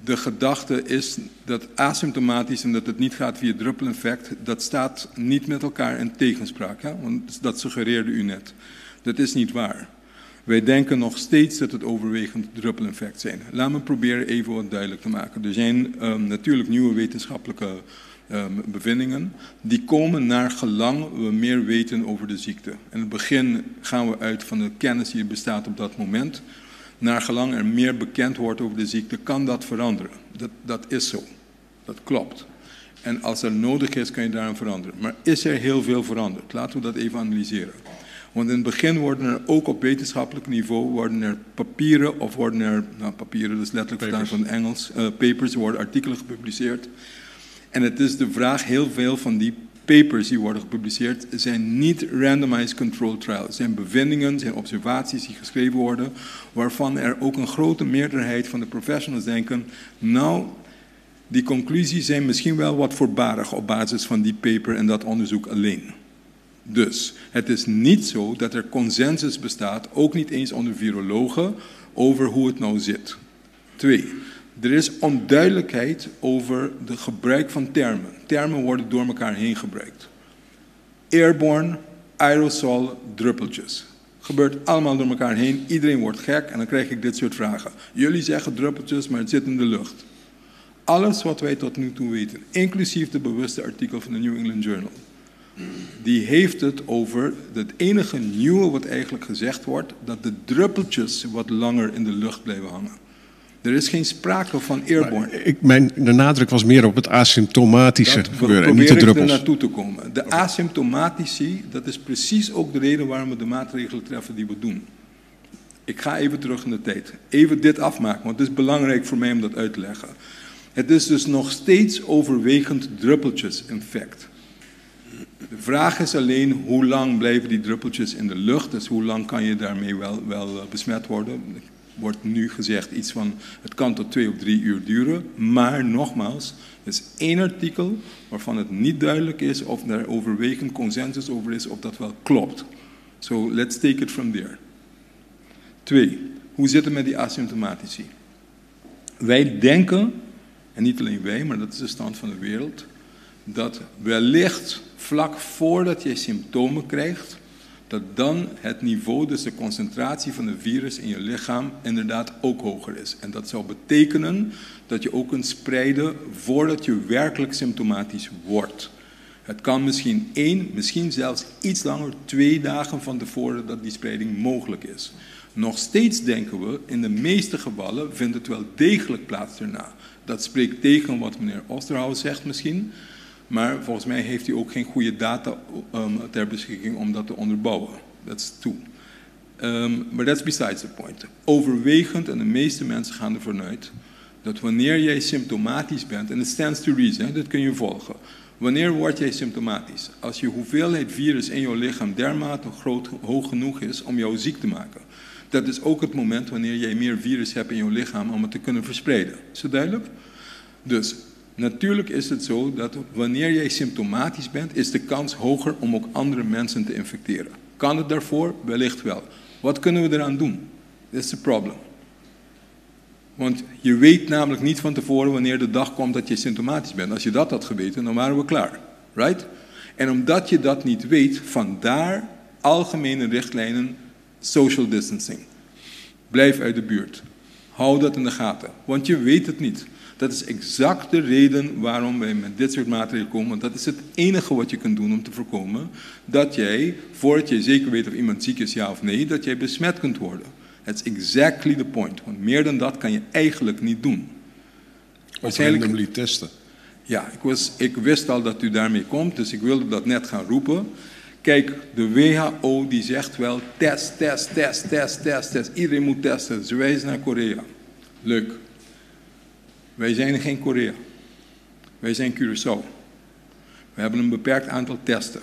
De gedachte is dat asymptomatisch en dat het niet gaat via druppeleffect, dat staat niet met elkaar in tegenspraak. Hè? Want dat suggereerde u net. Dat is niet waar. Wij denken nog steeds dat het overwegend druppelinfect zijn. Laat me proberen even wat duidelijk te maken. Er zijn natuurlijk nieuwe wetenschappelijke bevindingen. Die komen naar gelang we meer weten over de ziekte. In het begin gaan we uit van de kennis die bestaat op dat moment. Naar gelang er meer bekend wordt over de ziekte, kan dat veranderen. Dat is zo. Dat klopt. En als er nodig is, kan je daarin veranderen. Maar is er heel veel veranderd? Laten we dat even analyseren. Want in het begin worden er ook op wetenschappelijk niveau worden er papieren of worden er, nou papieren, dat is letterlijk vertaald van het Engels, papers, er worden artikelen gepubliceerd. En het is de vraag, heel veel van die papers die worden gepubliceerd zijn niet randomized controlled trials. Het zijn bevindingen, zijn observaties die geschreven worden, waarvan er ook een grote meerderheid van de professionals denken, nou, die conclusies zijn misschien wel wat voorbarig op basis van die paper en dat onderzoek alleen. Dus het is niet zo dat er consensus bestaat, ook niet eens onder virologen, over hoe het nou zit. 2. Er is onduidelijkheid over het gebruik van termen. Termen worden door elkaar heen gebruikt. Airborne, aerosol, druppeltjes. Gebeurt allemaal door elkaar heen. Iedereen wordt gek en dan krijg ik dit soort vragen. Jullie zeggen druppeltjes, maar het zit in de lucht. Alles wat wij tot nu toe weten, inclusief de bewuste artikel van de New England Journal, die heeft het over het enige nieuwe wat eigenlijk gezegd wordt, dat de druppeltjes wat langer in de lucht blijven hangen. Er is geen sprake van airborne. Maar de nadruk was meer op het asymptomatische Dat gebeuren en niet de probeer ik er druppels. naartoe te komen. De asymptomatici, dat is precies ook de reden waarom we de maatregelen treffen die we doen. Ik ga even terug in de tijd. Even dit afmaken, want het is belangrijk voor mij om dat uit te leggen. Het is dus nog steeds overwegend druppeltjesinfect. De De vraag is alleen hoe lang blijven die druppeltjes in de lucht, dus hoe lang kan je daarmee wel, wel besmet worden. Er wordt nu gezegd iets van het kan tot 2 of 3 uur duren, maar nogmaals, het is één artikel waarvan het niet duidelijk is of er overwegend consensus over is of dat wel klopt. So let's take it from there. 2. Hoe zit het met die asymptomatici? Wij denken, en niet alleen wij, maar dat is de stand van de wereld, dat wellicht vlak voordat je symptomen krijgt, dat dan het niveau, dus de concentratie van de virus in je lichaam, inderdaad ook hoger is. En dat zou betekenen dat je ook kunt spreiden voordat je werkelijk symptomatisch wordt. Het kan misschien 1, misschien zelfs iets langer, 2 dagen van tevoren dat die spreiding mogelijk is. Nog steeds denken we, in de meeste gevallen vindt het wel degelijk plaats daarna. Dat spreekt tegen wat meneer Osterhaus zegt misschien, maar volgens mij heeft hij ook geen goede data ter beschikking om dat te onderbouwen. Dat is toe. Maar that's besides the point. Overwegend, en de meeste mensen gaan ervan uit, dat wanneer jij symptomatisch bent, en it stands to reason, hè, dat kun je volgen. Wanneer word jij symptomatisch? Als je hoeveelheid virus in jouw lichaam dermate hoog genoeg is om jou ziek te maken. Dat is ook het moment wanneer jij meer virus hebt in jouw lichaam om het te kunnen verspreiden. Is dat duidelijk? Dus natuurlijk is het zo dat wanneer jij symptomatisch bent, is de kans hoger om ook andere mensen te infecteren. Kan het daarvoor? Wellicht wel. Wat kunnen we eraan doen? That's the problem. Want je weet namelijk niet van tevoren wanneer de dag komt dat je symptomatisch bent. Als je dat had geweten, dan waren we klaar. Right? En omdat je dat niet weet, vandaar algemene richtlijnen social distancing. Blijf uit de buurt. Hou dat in de gaten, want je weet het niet. Dat is exact de reden waarom wij met dit soort maatregelen komen. Want dat is het enige wat je kunt doen om te voorkomen dat jij, voordat je zeker weet of iemand ziek is, ja of nee, dat jij besmet kunt worden. That's exactly the point. Want meer dan dat kan je eigenlijk niet doen. Of randomly testen. Ja, ik wist al dat u daarmee komt, dus ik wilde dat net gaan roepen. Kijk, de WHO die zegt wel test, test, test, test, test, test. Iedereen moet testen. Ze wijzen naar Korea. Leuk. Wij zijn geen Korea. Wij zijn Curaçao. We hebben een beperkt aantal testen.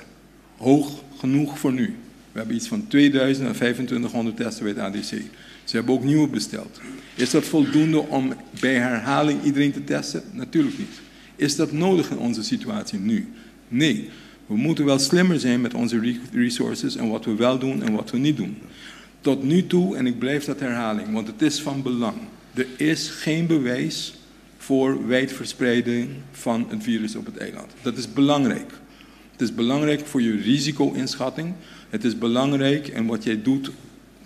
Hoog genoeg voor nu. We hebben iets van 2000 à 2500 testen bij het ADC. Ze hebben ook nieuwe besteld. Is dat voldoende om bij herhaling iedereen te testen? Natuurlijk niet. Is dat nodig in onze situatie nu? Nee. We moeten wel slimmer zijn met onze resources en wat we wel doen en wat we niet doen. Tot nu toe, en ik blijf dat herhaling, want het is van belang. Er is geen bewijs voor wijdverspreiding van het virus op het eiland. Dat is belangrijk. Het is belangrijk voor je risico-inschatting. Het is belangrijk in wat jij doet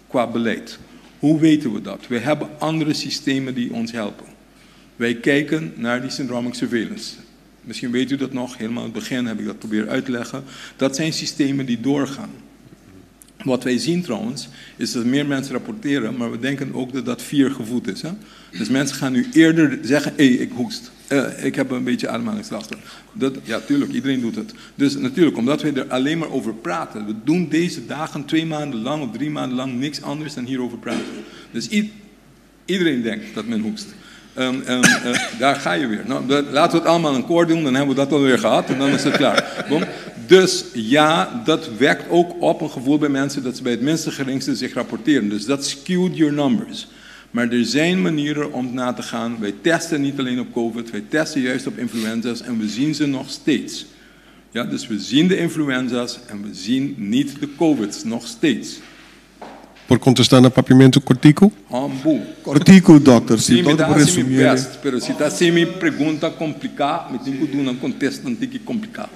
qua beleid. Hoe weten we dat? We hebben andere systemen die ons helpen. Wij kijken naar die syndromic surveillance. Misschien weet u dat nog, helemaal in het begin heb ik dat proberen uit te leggen. Dat zijn systemen die doorgaan. Wat wij zien trouwens, is dat meer mensen rapporteren, maar we denken ook dat dat fear gevoed is. Hè? Dus mensen gaan nu eerder zeggen, hé, ik hoest. Ik heb een beetje ademhalingsklachten. Dat, ja, tuurlijk, iedereen doet het. Dus natuurlijk, omdat wij er alleen maar over praten. We doen deze dagen 2 maanden lang of 3 maanden lang niks anders dan hierover praten. Dus iedereen denkt dat men hoest. Daar ga je weer. Nou, laten we het allemaal een koor doen, dan hebben we dat alweer gehad en dan is het klaar. Boom. Dus ja, dat wekt ook op een gevoel bij mensen dat ze bij het minste geringste zich rapporteren. Dus dat skewed your numbers. Maar er zijn manieren om na te gaan. Wij testen niet alleen op COVID, wij testen juist op influenza's en we zien ze nog steeds. Ja, dus we zien de influenza's en we zien niet de COVID's, nog steeds. Por kontestá na papiamentu kòrtiku? Hambu. Kòrtiku, dòkter. Si, Si, mi dòkter, ta por hasi mi resumí. best, pero si ta hasi mi pregunta kompliká, mi tin ku duna un kontesta un tiki kompliká.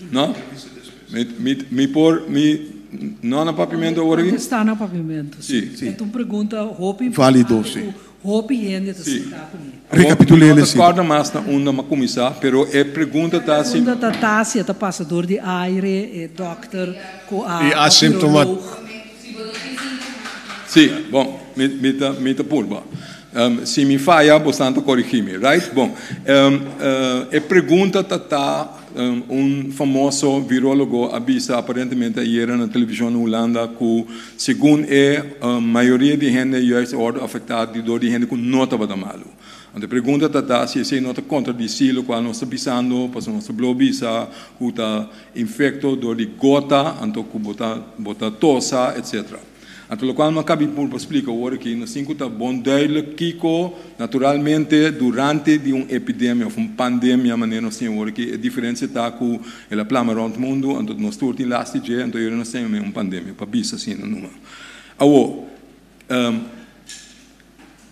No? Mi por, mi, no na papiamentu awor aki? Kontestá na papiamentu, sí. Sí. E ta un pregunta hopi Válido, importante sí. ku hopi hende ta sinta kuné. Rekapitulá, No ta sí. kòrda mas na unda m'a kuminsá, pero e pregunta ta si Pregunta ta ta si e ta pasa dor di aire, e dòkter ku a I asimptomat- viroloog. Sí, bon, mi ta purba. Si mi faya, boso ta korigí mi, right? Bon, e pregunta ta un famoso virólogo a bisa aparentemente ayera na televishon na Hulanda ku segun e mayoria di hende juist a wòrdu afektá dor di hende ku no tabata malu. Anto e pregunta ta si esei no ta kontradisí lokual nos ta bisando, pasobra nos ta blo bisa ku ta infekto dor di gota, anto ku bo ta bo ta tosa, etcetera. Anto lokual no a kabi por pa splika awor aki, nos tin ku ta bon duidelijk kiko naturalmente durante di un epidemia òf un pandemia manera nos tin awor aki, e diferensia ta ku el a plama rònt mundu, anto nos tur tin last di dje, anto yora nos tin un pandemia pa bisa asina numa. Awor,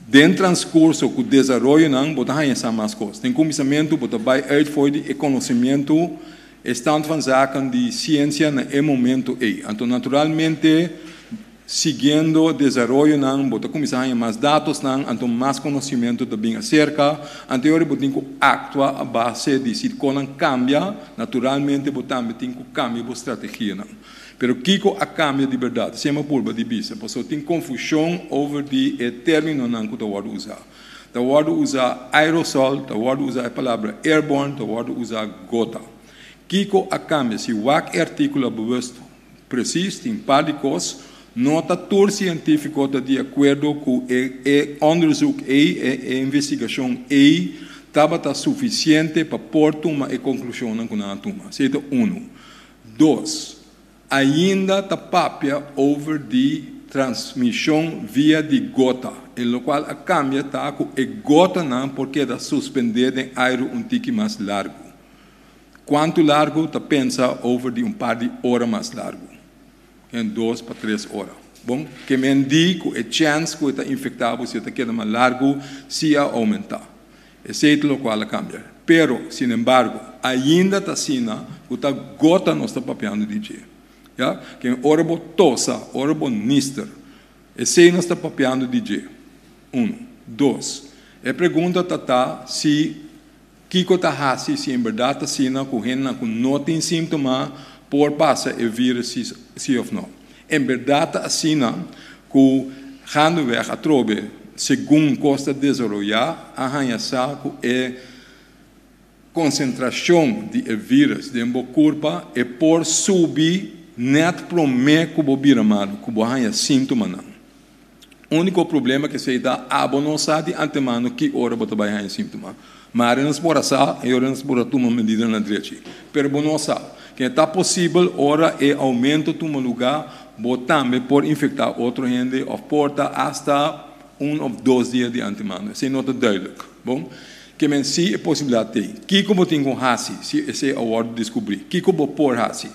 Den transkurso ku desaroyonan bo ta haña sa mas kos. Den kuminsamentu bo ta bai uit for di e konosemientu, e stand van zaken di siensia na e momentu ei. Anto naturalmente siguiendo desaroyonan bo ta kuminsá haña mas datosnan, anto mas konosimientu ta bin aserka. Anto e ora bo tin ku aktua a base di si konan kambia, naturalmente bo tambe tin ku kambia bo strategianan. Pero kiko a kambia di bèrdat? Esei mi a purba di bisa, pasobra tin konfushon over di e términonan ku ta wòrdu usá. Ta wòrdu usá aerosol, ta wòrdu usá e palabra airborne, ta wòrdu usá gota. Kiko a kambia? Si wak e artíkulo bewust presis, tin par di kos. No ta tur sientífiko ta di akuerdo ku e e onderzoek ei, e e investigashon ei tabata sufisiente pa por tuma e konklushonnan ku nan a tuma. Esei ta unu. Dos, ainda ta papia over di transmishon via di gota, e lokual a kambia ta ku e gotanan por keda suspendé den airu un tiki mas largu. Kuantu largu? Ta pensa over di un par di ora mas largu, en dos pa tres ora. Bon, ke men di ku e chèns ku e ta infektá bo si e ta keda mas largu si a oumentá. Esei ta lokual a kambia. Pero, sinembargo, ainda ta asina ku ta gota nos ta papiando di dje. Ya? Ken ora bo tosa, ora bo nister, esei nos ta papiando di dje. Unu. Dos, e pregunta ta ta si kiko ta hasi si en bèrdat ta asina ku hendenan ku no tin síntoma por pasa e vírus si si òf no. En bèrdat ta asina ku gaandeweg atrobe segun kos ta desaroyá a haña sa ku e konsentrashon di e vírus den bo kurpa e por subi nèt promé ku bo bira malu, ku bo haña síntomanan. Úniko problema ku esei ta abo no sa di antemano ki ora bo ta bai haña síntoma. Mari nos por a sa i ora nos por a tuma medidanan drechi. Pero bo no sa. Ke ta posibel ora e oumento tuma lugá, bo tambe por infektá otro hende òf por ta asta un òf dos dia di antemano. Esei no ta duidelijk. Bon, ke men si e posibilidat t'ei. Kiko bo tin ku hasi si esei a wòrdu deskubrí? Kiko bo por hasi?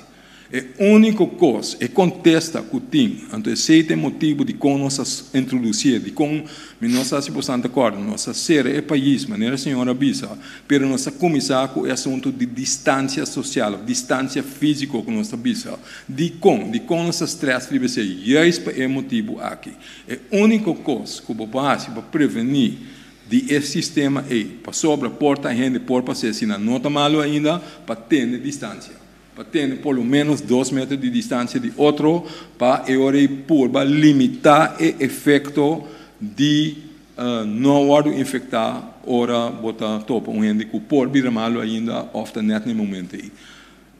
E úniko kos, e kontesta ku tin, anto esei ta e motibu dikon nos a introdusié, dikon mi no sa si bosan ta kòrda, nos a sera e pais, manera señor a bisa, pero nos a kuminsá ku e asuntu di distansia sosial òf distansia físiko ku nos ta bisa. Dikon? Dikon nos ta strès riba esei? Juist pa e motibu aki. E úniko kos ku bo por hasi pa prevení di e sistema ei, pasobra por ta hende por pas'é si nan no ta malu ainda, pa tene distansia. Pa tene por lo ménos dos meter di distansia di otro pa e ora ei purba limitá e efekto di no wòrdu infektá ora bo ta topa un hende ku por bira malu ainda òf ta nèt na e momento ei.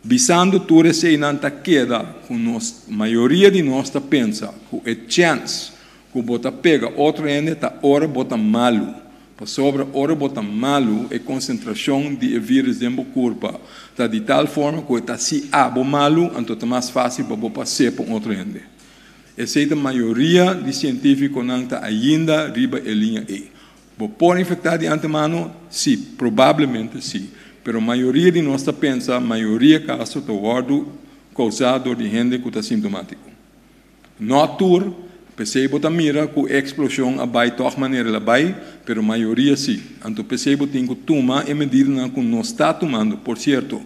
Bisando tur eseinan ta keda ku nos mayoria di nos ta pensa ku e chèns ku bo ta pega otro hende ta ora bo ta malu. Pasobra ora bo ta malu, e konsentrashon di e vírus den bo kurpa ta di tal forma ku e ta si abo malu, anto ta mas fásil pa bo pas'é pa un otro hende. Esei ta mayoria di sientífikonan ta ainda riba e liña ei. Bo por infektá di antemano? Sí, probablemente sí. Pero mayoria di nos ta pensa mayoria kaso ta wòrdu kousá dor di hende ku ta sintomátiko. No tur, p'esei bo ta mira ku e eksploshon a bai tòg manera el a bai, pero mayoria sí. Anto p'esei bo tin ku tuma e medidanan ku nos ta tumando, por sierto,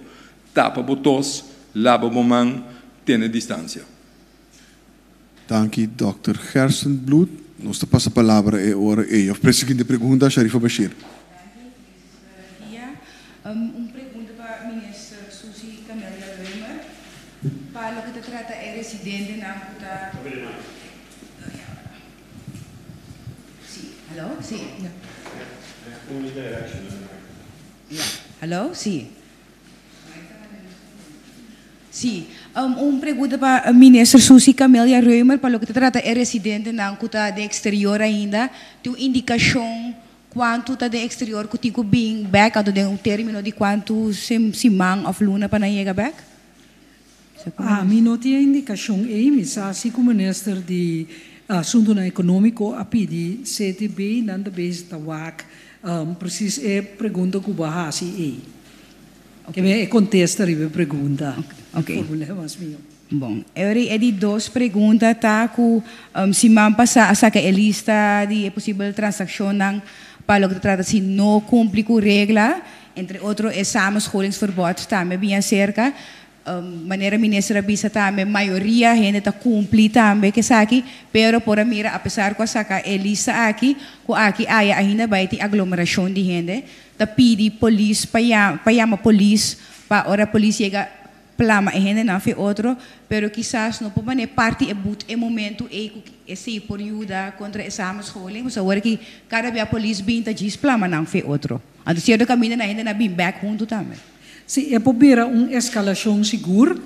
tapa bo tos, laba bo man, tene distansia. Danki Dòkter Gerstenbluth. Nos ta pasa palabra e ora ei. Of siguiente pregunta, Sharifa Bashir. Danki, Minister Dia. Un pregunta pa Minister Suzy Camelia Römer. Pa loke ta trata e residentenan ku ta. Sí, Hallo? Si. Ja. Hallo? Si. Si. Un pregunta pa minister Suzy Camelia Römer pa loke ta trata e residentenan ku ta den eksterior ainda. Tin un indikashon kuantu ta den eksterior ku tin ku bin bèk anto den un término di kuantu siman òf luna pa nan yega bèk? Ami no tin e indikashon ei. Mi sa si ku minister di Asuntunan Ekonómiko a pidi CTB nan ta bezig ta wak presis e pregunta ku bo a hasi ei. Ke men e kontesta riba e pregunta. Oké. Formul'é mas mihó. Bon. E ora e di dos pregunta ta ku siman pasá a saka e lista di e posibel transakshonnan pa loke ta trata si no kumpli ku regla. Entre otro e samenscholingsverbod tambe bin aserka. Manera minister a bisa tambe mayoria hende ta kumpli tambe ku esaki, pero por a mira apesar ku a saka e lista aki, ku aki aya ainda bai tin aglomerashon di hende. Ta pidi polis pa pa yama polis pa ora polis yega plama e hendenan fe otro, pero kisas no por manera parti e but e momento ei ku esei por yuda kontra e samenscholing, pasobra awor aki kada bia polis bin ta djis plama nan fe otro. Anto sierto kaminda nan hende na bin bek huntu tambe. Si e por bira un eskalashon sigur,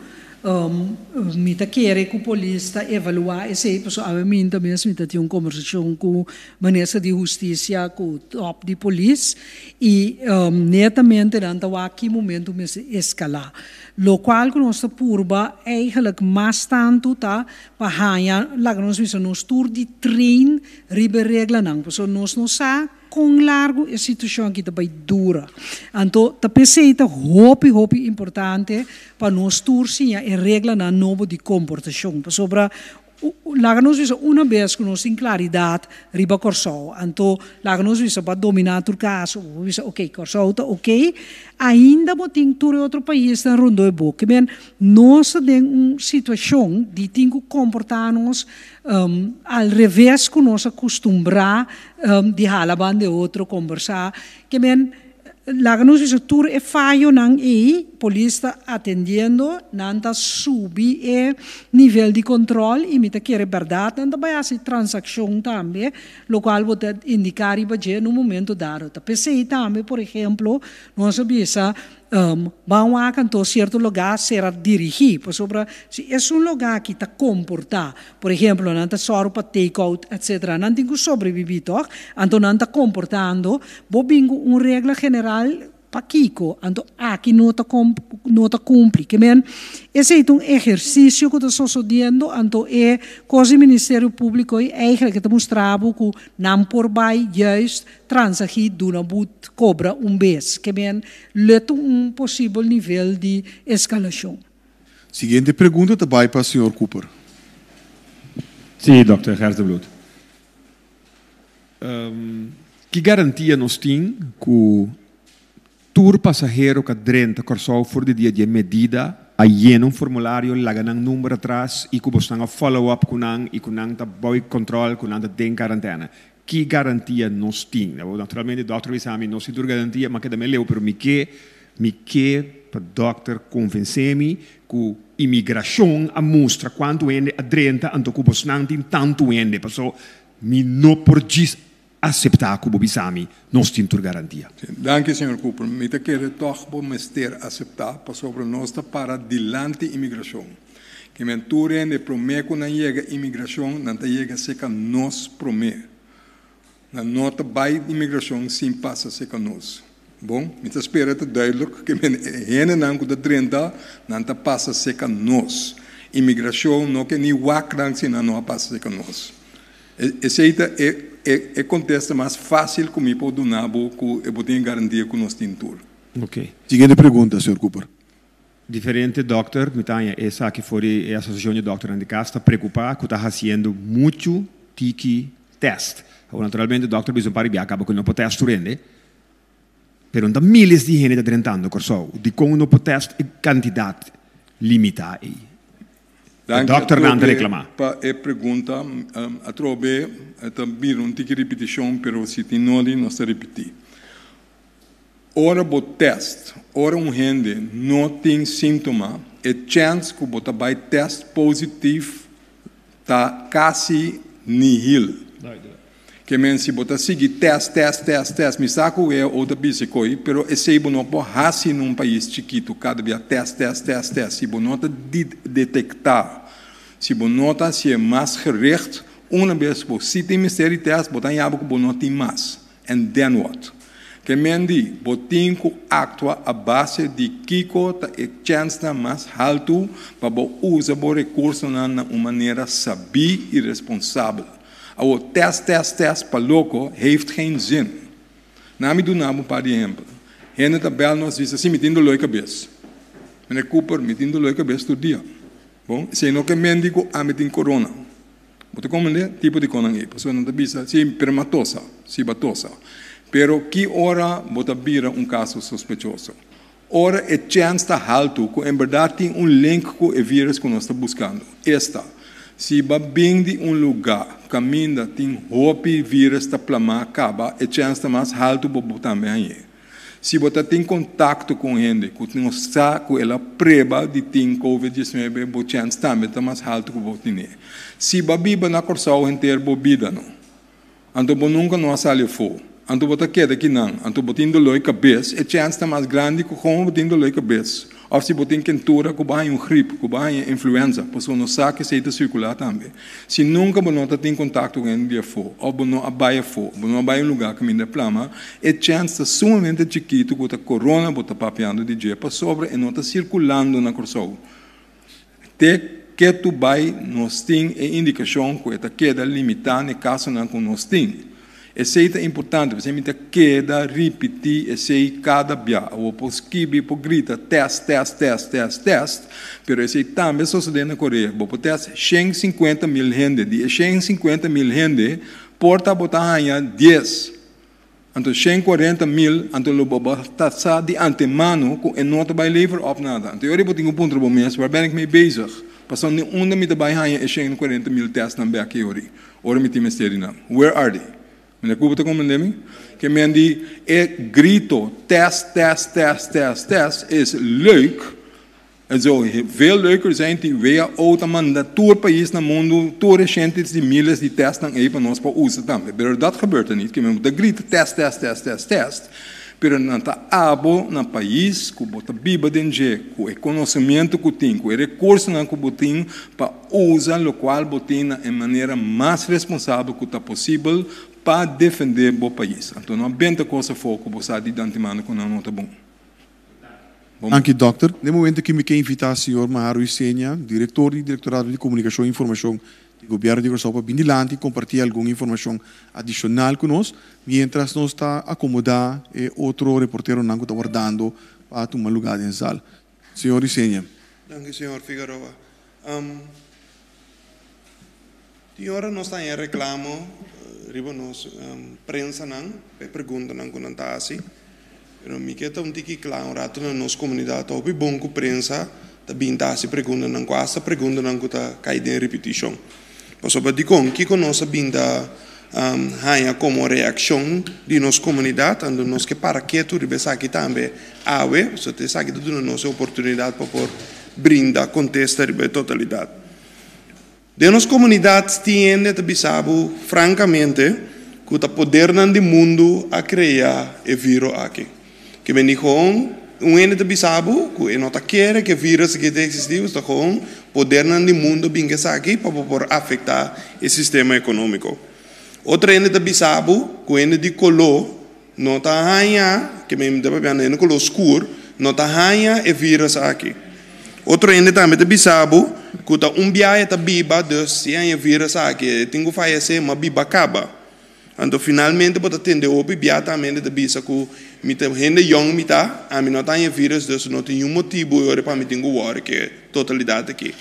mi ta kere ku polis ta evaluá esei, pasobra awe minta mes mi ta tin un kombersashon ku minister di hustisia ku tòp di polis i netamente nan ta wak ki momentu mester eskalá. Lokual ku nos ta purba eigentlik mas tantu ta pa haña, laga nos bisa, nos tur di train riba e reglanan, pasobra nos no sa Kon largu e situashon aki ta bai dura? Anto ta p'esei ta hopi hopi importante pa nos tur siña e reglanan nobo di komportashon. Pasobra laga nos bisa una bes ku nos tin klaridat riba Kòrsou, anto laga nos bisa bo a dominá tur kaso, bo bisa oke Kòrsou ta oke, ainda bo tin tur e otro paisnan rondó e bo. Ke men nos ta den un situashon di tin ku komportá nos Al reves ku nos a kustumbrá di hala banda e otro, kombersá. Ke men, laga nos bisa tur e fayonan ei, polis ta atendiendo, nan ta subi e nivel di kontrol i mi ta kere bèrdat nan ta bai hasi transakshon tambe, lokual bo ta indiká riba dje na un momento dado. Ta p'esei tambe, por ehemplo, nos a bisa Ban wak anto cierto lugar sera dirigi, pasobra si esun lugar aki ta comporta, por ehemplo nan ta sòru pa take out etc. Nan tin cu sobrevivi toch? Anto nan ta comportando, bo bin cu un regla general pakico? Anto aki no ta no ta cumpli. Ke men esey ta un ehercicio cu ta sosodiendo, anto e cos di Ministerio Publico ei eigenlijk ta mustra bo cu nan por bay juist Transagí duna but kobra un bes, ke men let un posibel nivel di eskalashon. Siguiente pregunta ta bai pa señor Cooper. Sí, dòkter Gerstenbluth. Ki garantia nos tin ku tur pasahero ku a drenta Kòrsou for di dia di e medida a yena un formulario, laga nan number atras i ku bosnan a follow up ku nan i ku nan ta bou e kòntròl, ku nan ta den karantèna? Ki garantia nos tin? Naturalmente dòkter a bisa mi no sin tur garantia, m'a keda me leu, pero mi ke mi ke pa dòkter konvensé mi ku imigrashon a mustra kuantu hende a drenta anto ku bosnan tin tantu hende. Paso mi no por djis aseptá ku bo bisa mi nos tin tur garantia. Danki señor Cooper. Mi ta kere tòg bo mester aseptá pasobra nos ta para dilanti imigrashon. Ke men tur hende promé ku nan yega imigrashon nan ta yega seka nos promé. Nan no ta bai imigrashon sin pasa seka nos. Bon, mi ta spera ta duidelijk ke men e hendenan ku ta drenta nan ta pasa seka nos. Imigrashon no ke ni wak nan si nan no a pasa seka nos. Esei ta e e kontesta mas fásil ku mi por duna bo ku e bo tin e garantia ku nos tin tur. Oké. Siguiente pregunta, señor Cooper. Diferente dòkter, mi ta haña esaki for di e asosiashon di dòkternan di kas, ta preokupá ku ta hasiendo muchu tiki tèst. Awor naturalmente dòkter bisa un par di bia kaba ku no por tèst tur hende, pero no ta miles di hende ta drentando Kòrsou. Dikon no por tèst e kantidat limitá ei? E Danki dòkternan ta atrobe reklamá. pa e pregunta. Atrobe ta bira un tiki ripitishon, pero si tin nodi nos ta ripití. Ora bo test, ora un hende no tin síntoma, e chèns ku bo ta bai test positif ta kasi nihil. Ke men si bo ta sigui test, test, test, test, mi sa ku WHO ta bisa e koi, pero esei bo no por hasi na un pais chikitu kada bia test, test, test, test. Si bo no ta detektá, si bo no ta hasié mas gericht, una bes bo si tin mester di test, bo ta haña bo ku bo no tin mas. And then what? Ke men di, bo tin ku aktua a base di kiko ta e chènsnan mas haltu pa bo usa bo rekursonan na un manera sabí i responsabel. Awor, test, test, test pa loko heeft geen zin. Na mi duna bo un par di ehempel. Hende ta bel nos bisa, si mi tin doló di kabes. Meneer Cooper, mi tin doló di kabes tur dia. Bon, esei no ke men di ku ami tin korona. Bo ta komprendé tipo di konan ei? Pasobra nan ta bisa, si, pero mi a tosa. Si, bo a tosa. Pero ki ora bo ta bira un kaso sospechoso? Ora e chèns ta haltu ku en bèrdat tin un link ku e vírus ku nos ta buskando. Esta, si bo a bin di un lugá kaminda tin hopi vírus ta plamá kaba, e chèns ta mas haltu bo bo tambe hañ'é. Si bo ta tin kontakto ku un hende ku nos sa ku el a preba di tin covid 19, bo chèns tambe ta mas haltu ku bo tin'é. Si bo a biba na Kòrsou henter bo bida no. Anto bo nunka no a sali afó. Anto bo ta keda kinan. Anto bo tin doló e kabes. E chèns ta mas grandi ku komo bo tin doló e kabes. Òf si bo tin kentura ku bo haña un grip, ku bo haña influenza, pasobra nos sa ku esei ta sirkulá tambe. Si nunka bo no ta tin kontakto ku hende di afó, òf bo no a bai afó, bo no a bai un lugá kaminda e plama, e chèns ta sumamente chikitu ku ta korona bo ta papiando di dje pasobra e no ta sirkulando na Kòrsou. Te ketu bai nos tin e indikashon ku e ta keda limitá na e kasonan ku nos tin. Esei ta importante, p'esei mi ta keda ripití esei kada bia. Awor por skibi, por grita tèst, tèst, tèst, tèst, tèst, pero esei tambe a sosodé na Korea. Bo por tèst 150 mil hende, di e 150 mil hende por ta bo ta haña 10. Anto 140 mil, anto lo bo ta sa di antemano ku e no ta bai lever op nada. Anto yori bo tin ku puntra bo mes, waar ben ik mee bezig? Pasobra ni unda mi ta bai haña e 140 mil testnan bèk yori, ora mi tin mester di nan. Where are they? Meneer Cooper ta komprendé mi? Ke men di e grito test, test, test, test, test is leuk. Het zou veel leuker zijn di WHO ta manda tur pais na mundu tur e cientos di miles di testnan ei pa nos pa usa tambe. Pero dat gebeurt er niet. Ke men ta grita test, test, test, test, test. Pero nan ta abo na pais ku bo ta biba den dje, ku e konosementu ku tin, ku e rekursonan ku bo tin pa usa lokual bo tin na e manera mas responsabel ku ta posibel pa defendé bo pais. Anto no a benta kos afó ku bo sa di antemano ku nan no ta bon. Bon. Danki dòkter. Den momento aki mi ke invitá señor Maharo Isenia, direktor di Direktorado di Komunikashon i Informashon di Gobièrnu di Kòrsou pa bin dilanti i kompartí algun informashon adishonal ku nos, miéntras nos ta akomodá e otro reporteronan ku ta wardando pa tuma lugá den sal. Señor Isenia. Danki señor Figaroa. Tin ora nos ta haña reklamo riba nos prensanan pa e preguntanan ku nan ta hasi, pero mi ke ta un tiki kla un ratu na nos komunidat ta hopi bon ku prensa ta bin ta hasi preguntanan ku asta preguntanan ku ta kai den ripitishon. Pasobra dikon? Kiko nos a bin ta haña komo reakshon di nos komunidat? Anto nos ke para ketu riba esaki tambe awe, pasobra esaki ta duna nos e oportunidat pa por brinda kontesta riba e totalidat. Den nos komunidat tin hende ta bisa bo frankamente ku ta podernan di mundu a krea e viro aki. Ke men di gewoon un hende ta bisa bo ku e no ta kere ku e virus aki ta eksistí, ta gewoon podernan di mundu a bin ku esaki pa bo por afektá e sistema ekonómiko. Otro hende ta bisa bo ku hende di koló no ta haña, ke men ta papia hende koló skur, no ta haña e virus aki. Otro hende tambe ta bisa bo ku ta un biaha e ta biba, dus si e haña e virus aki e tin ku fayesé, ma biba kaba. Anto finalmente bo ta tende hopi bia tambe hende ta bisa ku mi ta hende yòn mi ta, ami no ta haña e virus dus no tin niun motibu e ora pa mi tin ku wòri ku e totalidat aki.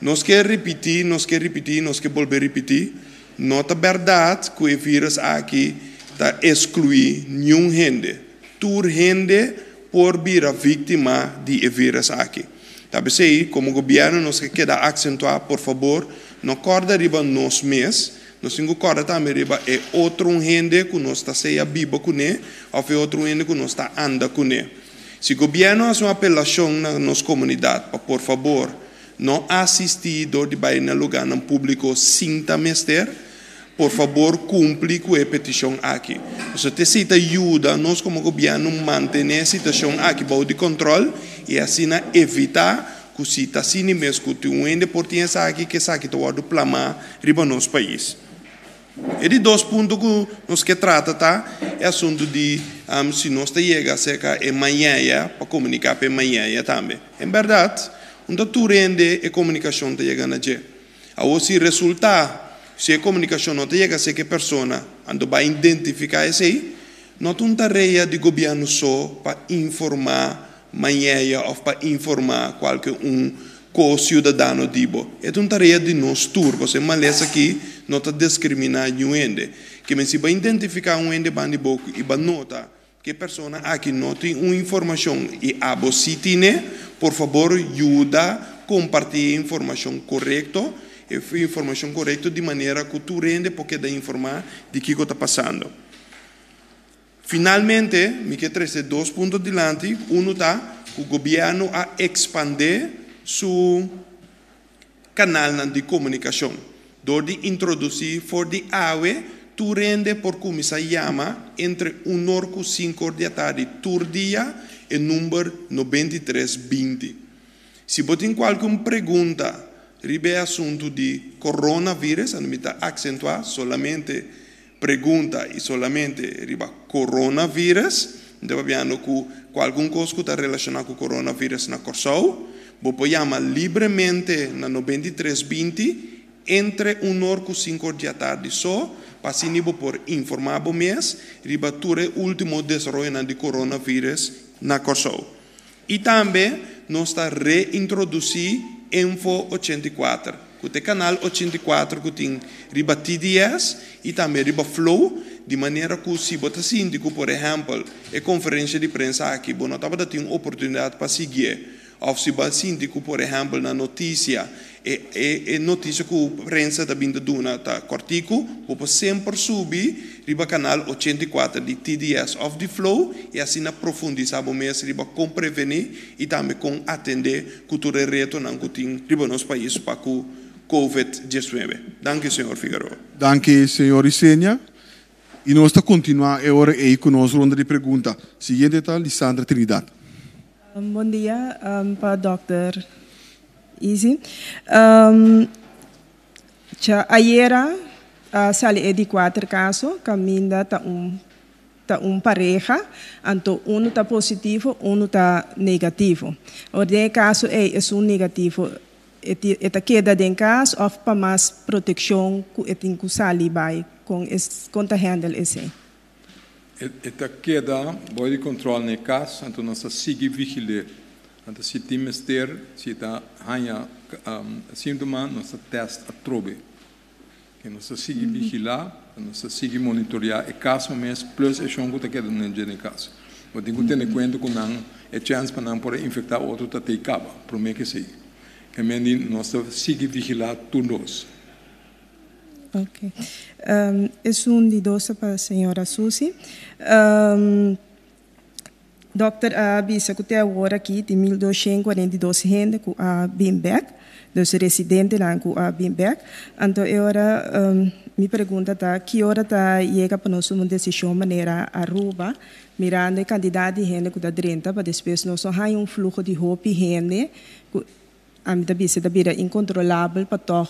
Nos ke ripití, nos ke ripití, nos ke bolbe ripití, no ta bèrdat ku e vírus aki ta eskluí niun hende. Tur hende por bira víktima di e vírus aki. Ta p'esei, komo gobièrnu nos ke keda aksentuá, por fabor, no kòrda riba nos mes, nos tin ku kòrda tambe riba e otro un hende ku nos ta sea biba kuné òf e otro un hende ku nos ta anda kuné. Si gobièrnu hasi un apelashon na nos komunidat pa por fabor no asistí dor di bai na lugánan públiko sin ta mester. Por fabor kumpli ku e petishon aki. Pasobra te esei ta yuda nos komo gobièrnu mantené e situashon aki bou di kòntròl i asina evitá ku si ta asina mes ku tin un hende por tin esaki ku esaki ta wòrdu plamá riba nos pais. E di dos punto ku nos ke trata ta e asuntu di si nos ta yega aserka e mañaya pa komuniká pa e mañaya tambe. En bèrdat, un ta tur hende e komunikashon ta yega na dje. Awor si resultá si e komunikashon no ta yega serka e persona, anto bai identifiká esei, no ta un tarea di gobièrnu so pa informá mañaya òf pa informá kualke un ko-siudadano di bo. E ta un tarea di nos tur, pasobra e malesa aki no ta diskriminá niun hende. Ke men si bo a identifiká un hende banda di bo i bo a nota Ku e persona aki no tin un informashon i abo si tine, por fabor yuda kompartí e informashon korekto, e informashon korekto di manera ku tur hende por keda informá di kiko ta pasando. Finalmente, mi ke trese dos punto dilanti, unu ta ku gobièrnu a ekspandé su kanalnan di komunikashon. Dor di introdusí for di awe, tur hende por kuminsá yama entre un or ku sinku or di atardi tur dia e number 93 20. Si bo tin kualke un pregunta riba e asuntu di coronavirus, anto mi ta aksentuá solamente pregunta i solamente riba coronavirus, mi ta papiando ku kualkun kos ku ta relashoná ku coronavirus na Kòrsou, bo por yama libremente na 93 20 entre un or ku sinku or di atardi so, pa asina bo por informá bo mes riba tur e último desaroyonan di coronavirus na Kòrsou. I tambe nos ta reintrodusí Info 84, ku ta e kanal 84 ku tin riba TDS i tambe riba Flow, di manera ku si bo ta sinti ku por ehèmpel e konferensha di prensa aki bo no tabata tin oportunidat pa siguié, òf si bo a sinti ku por ehèmpel na notisia E e notisia ku prensa ta bin ta duna ta kòrtiku, bo por semper subi riba kanal 84 di TDS òf di Flow i asina profundisá bo mes riba kon prevení i tambe kon atendé ku tur e retonan ku tin riba nos pais pa ku Covid 19. Danki señor Figueroa. Danki señor Isenia. I nos ta kontinuá e ora ei ku nos ronda di pregunta. Siguiente ta Lisandra Trinidad. Bon dia pa dòkter Easy. Cha ayera a sali e di kuater kaso kaminda ta un ta un pareha, anto unu ta positivo, unu ta negativo. Awor den e kaso ei esun negativo e e ta keda den kas òf pa mas protekshon ku e tin ku sali bai kon es kon ta handle esei? E ta keda bou di control na e cas, anto nos ta sigui vigil'é. Anto si tin mester, si e ta haña síntoma, nos ta test atrobe. Ke nos ta sigui vigilá, nos ta sigui monitoreá e caso mes plus e shon ku ta keda den dje na e cas. Bo tin ku tene kuenta ku nan e chèns pa nan por a infektá otro ta tei kaba promé ke esei. Ke men di nos ta sigui vigilá tur dos. Ok. Esun di dos ta pa señora Susi. Dokter a bisa ku te awor aki tin 1242 hende ku a bin bek, dus residentenan ku a bin bek. Anto e ora mi pregunta ta ki ora ta yega pa nos tuma un desishon manera Aruba, mirando e kantidat di hende ku ta drenta pa despues nos no haña un fluho di hopi hende ku Ami ta bisa ta bira incontrolabel pa tog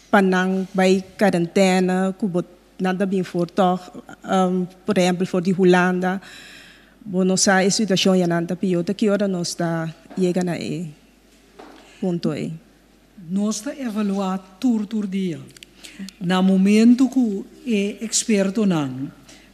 pa nan bay quarantena cu bo nan ta bin for tog por ehempel for di Hulanda bo no sa e situacion ya nan ta pio ta ki ora nos ta yega na e punto ey. Nos ta evalua tur tur dia. Na momento cu e expertonan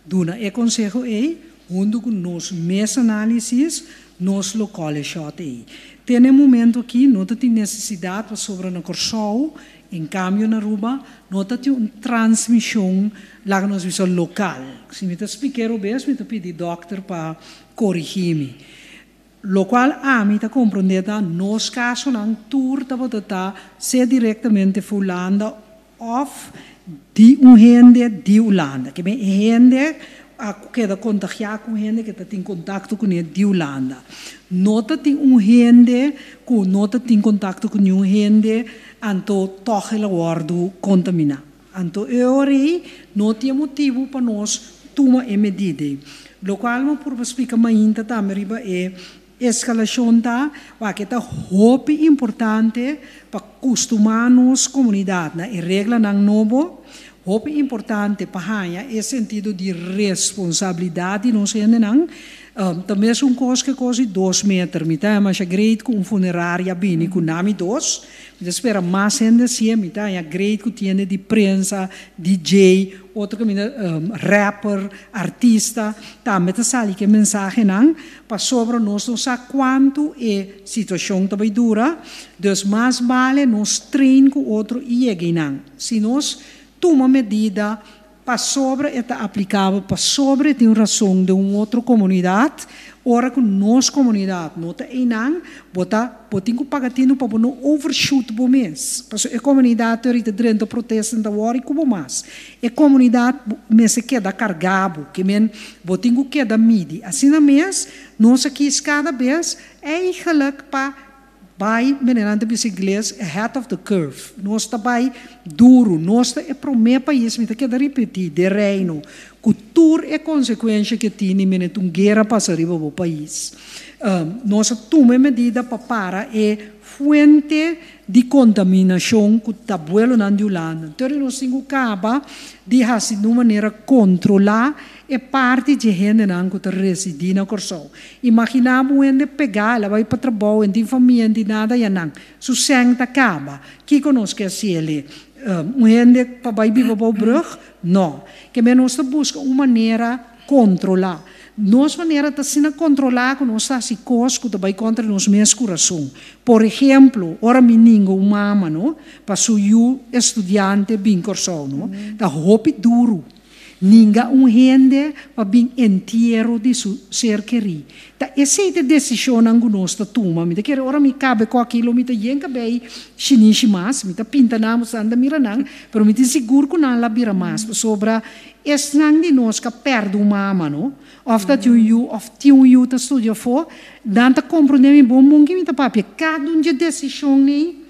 duna e conseho ey, hunto cu nos mes analisis, nos lo call e shot ey. Te na e momento aki no ta tin necesidad pasobra na Corsou, en cambio na Aruba, no ta tin un transmision, laga nos bisa, local. Si mi ta splik'é robes, mi ta pidi dokter pa corigi mi. Locual ami ta comprende ta nos casonan tur tabata ta sea directamente for Hulanda of di un hende di Hulanda. Ke men e hende a keda contagia cu un hende ke ta tin contacto cune di Hulanda. No ta tin un hende cu no ta tin contacto cu niun hende anto toch el a wordo contamina. Anto e ora ei no tin motibu pa nos tuma e medida ei. Lokual mi por splika mainta tambe riba e eskalashon ta wak e ta hopi importante pa kustumá nos komunidat na e reglanan nobo, hopi importante pa haña e sentido di responsabilidat di nos hendenan. Ta mesun kos ku e kos di dos meter. Mi ta haña masha great ku un funeraria bini ku nami dos. Mi ta spera mas hende hacié. Mi ta haña great ku tiende di prensa, DJ, otro kaminda rapper, artista tambe ta sali ku e mensahenan pasobra nos no sa kuantu e situashon ta bai dura. Dus mas bale nos train ku otro i yega einan. Si nos tuma medida Pasobra e ta aplicabel pasobra e tin un rason den un otro comunidad, ora cu nos comunidad no ta eynan, bo ta bo tin cu paga tinu pa bo no overshoot bo mes. Pasobra e comunidad te ahorita drenta protesta no ta worry cu bo mas. E comunidad mester keda carga bo, ke men bo tin cu keda midi. Asina mes nos a kies cada bes eigenlijk pa Bai, menenan ta bisa ingles, ahead of the curve. Nos ta bai duru. Nos ta e promé pais, mi ta keda ripití, den Reino, ku tur e konsekuensha ke tini mene ta un guera pasa riba bo pais. Nos a tuma e medida pa para e fuente di kontaminashon ku ta buelonan di Hulanda. Entonces nos tin ku kaba di hasi di un manera kontrolá E parti dje hendenan ku ta residí na Kòrsou. Imaginá bo un hende pegá, el a bai pa trabou, en tin famia, en tin nada, ya nan su sèn ta kaba. Kiko nos ke hasi el'e? Un hende pa bai biba bou brùg? Nò. Ke men nos ta buska un manera kontrolá. Nos manera ta asina kontrolá ku nos ta hasi kos ku ta bai kontra nos mes kurason. Por ehemplo, ora mi ninga un mama, no, pa su yu estudiante bin Kòrsou, no, ta hopi duru. Ninga un hende pa bin entiero di su ser kerí. Ta esei ta e desishonnan ku nos ta tuma. Mi ta kere ora mi kabe ku aki lo mi ta yen kabei shinishi mas. Mi ta pinta nan, boso anda mira nan, pero mi tin sigur ku nan la bira mas pasobra esnan di nos ku a pèrdè un mama no, òf ta tin un yu òf tin un yu ta studia afó, nan ta komprondé mi bon bon ke mi ta papia. Kada un dje desishon ei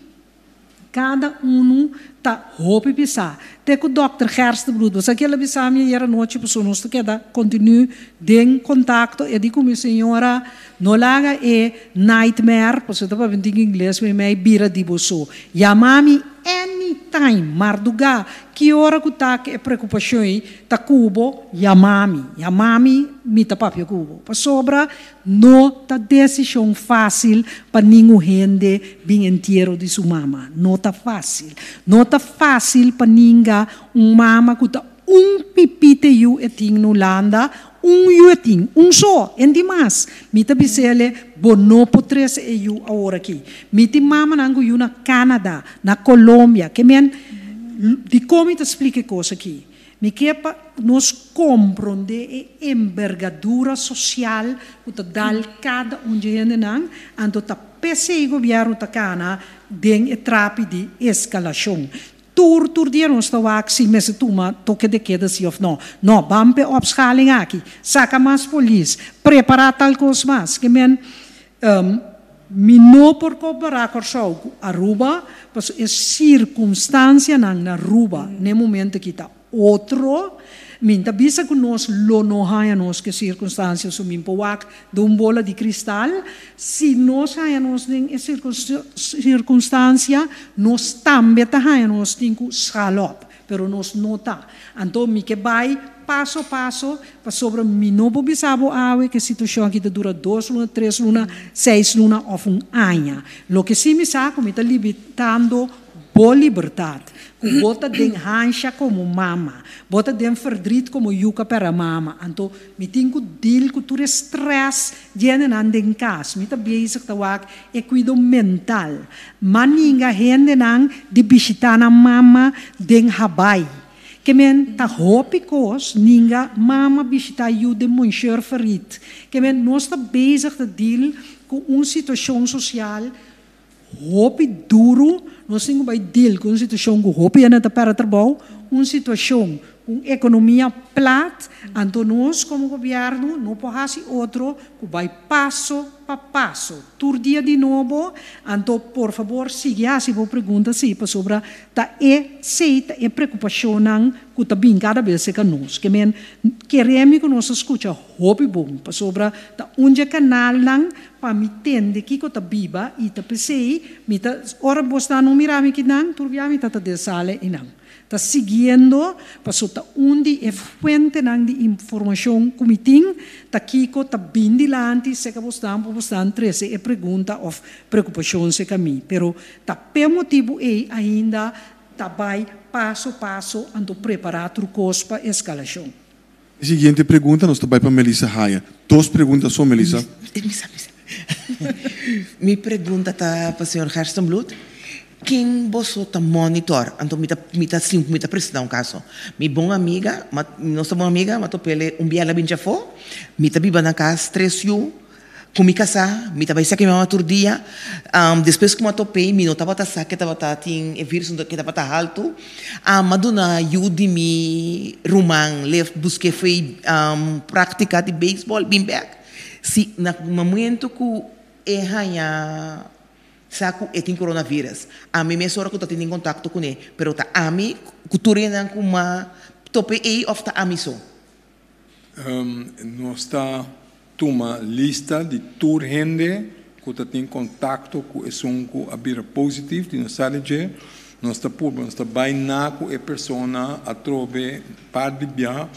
Kada unu ta hopi pisá. Te ku dòkter Gerstenbluth, bo sa ke el a bisa mi ayer anochi pasobra nos ta keda kontinu den kontakto, e di ku mi, Señora, no laga e nightmare, pasobra ta papia un tin ingles, mi mei bira di bo so. Yama mi anytime, mardugá, ki ora ku ta ku e preokupashon ei ta ku bo, yama mi. Yama mi, mi ta papia ku bo. Pasobra No ta desishon fásil pa ningun hende bin entiero di su mama. No ta fásil. No ta fásil pa ninga un mama ku ta un pipite yu e tin na Hulanda, un yu e tin, un so, en di mas. Mi ta bis'ele, bo no por trese e yu awor aki. Mi tin mamanan ku yu na Canada, na Colombia. Ke men, dikon mi ta splika e kos aki? Mi ke pa nos komprondé e embergadura sosial ku ta dal kada un dje hendenan, anto ta p'esei gobièrnu ta kana den e trapi di eskalashon. Tur tur dia nos ta wak si mester tuma toke de keda si òf nò. Nò, ban p'e opschaling aki, saka mas polis, prepará tal kos mas. Ke men, mi no por kompará Kòrsou ku Aruba, pasobra e sirkunstansianan na Aruba n'e momento aki ta otro. Mi ta bisa ku nos lo no haña nos ku e sirkunstansia su mi por wak den un bola di kristal. Si nos haña nos den e sirkunstansia, nos tambe ta haña nos tin ku schaal op. Pero nos no ta. Anto mi ke bai paso paso, pasobra mi no por bisa bo awe ku e situashon aki ta dura dos luna, tres luna, seis luna òf un aña. Loke sí mi sa ku mi ta limitando bo libertat, ku bo ta den hansha komo mama, bo ta den verdriet komo yu ku a pèrdè mama. Anto mi tin ku deal ku tur e strès Djendenan den kas, mi ta bezig ta wak e kuido mental. Maninga hendenan di bishitá nan mama den Habai. Ke men ta hopi kos ninga mama bishitá yu den Monsieur Verriet. Ke men nos ta bezig ta deal ku un situashon sosial hopi duru. Nos tin ku bai deal ku un situashon ku hopi hende ta pèrdè trabou. un situashon ku un ekonomia plat, anto nos komo gobièrnu no por hasi otro ku bai paso pa paso, tur dia di nobo. Anto por fabor sigui hasi bo pregunta si, pasobra ta esei ta e preokupashonnan ku ta bin kada bes serka nos. Ke men kere mi ku nos a skucha hopi bon, pasobra ta un dje kanalnan pa mi tende kiko ta biba i ta p'esei mi ta ora bosnan no mira mi kinan tur bia mi ta ta den sala einan ta siguiendo paso ta un di e fuentenan di informashon ku mi tin ta kiko ta bin dilanti seka bosnan pa bosnan trese e pregunta òf preokupashon seka mi pero ta p'e motibu ei ainda ta bai paso paso anto prepará tur kos pa eskalashon. E siguiente pregunta nos ta bai pa Melissa Haya. Dos pregunta so, Melissa. Mi pregunta ta pa señor Gerstenbluth. Ken boso ta monitor? Anto mi ta mi ta sin mi ta presenta un caso. Mi bon amiga, ma nos ta bon amiga, ma topele un bia el a bin djafó. Mi ta biba na cas tres yu. Ku mi kasá, mi ta bai saki mi mama tur dia. Despues ku mi a top'é, mi no tabata sa ke tabata tin e virus, ke tabata haltu. Mi a duna yu di mi ruman lef busk'é fo'i práktika di beisbòl bin bèk. Si na momentu ku e haña sa ku e tin coronavirus, ami mesora ku ta tene kontakto kuné, pero ta ami ku tur esnan ku mi a top'é ei òf ta ami so? Nos ta tuma lista di tur hende ku ta tin kontakto ku esun ku a bira positif di nos sa di dje. Nos ta purba, nos ta bai na ku e persona atrobe par di bia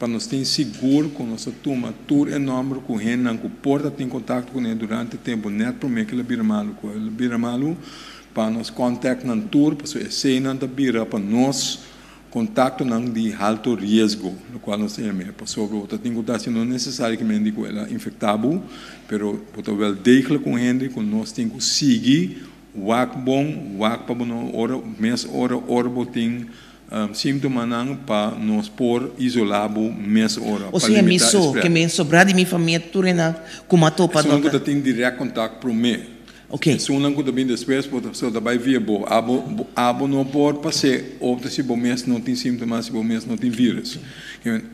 pa nos tin sigur ku nos a tuma tur e nòmber ku hendenan ku por ta tin kontakto kuné durante tempu nèt promé ku el a bira malu ku el a bira malu pa nos kòntèkt nan tur pasobra eseinan ta bira pa nos Kontaktonan di halto riesgo, lokual nos ta yam'é, pasobra bo ta tin ku ta hasi no nesesariamente ku el a infektá bo, pero bo ta wèl degelijk un hende ku nos tin ku sigui wak bon, wak pa bo no ora mes ora ora bo tin síntomanan pa nos por isolá bo mes ora, O pa sea, mi limitá e so, ke spread. men sobrá di mi famia tur enan ku m'a topa Esunnan ku no ta. ta tin dirèkt kontakt promé. Ok. Esunnan ku ta bin despues bo ta so ta bai via bo. Abo bo abo no por pas'é otro si bo mes no tin símtoma, si bo mes no tin vírus.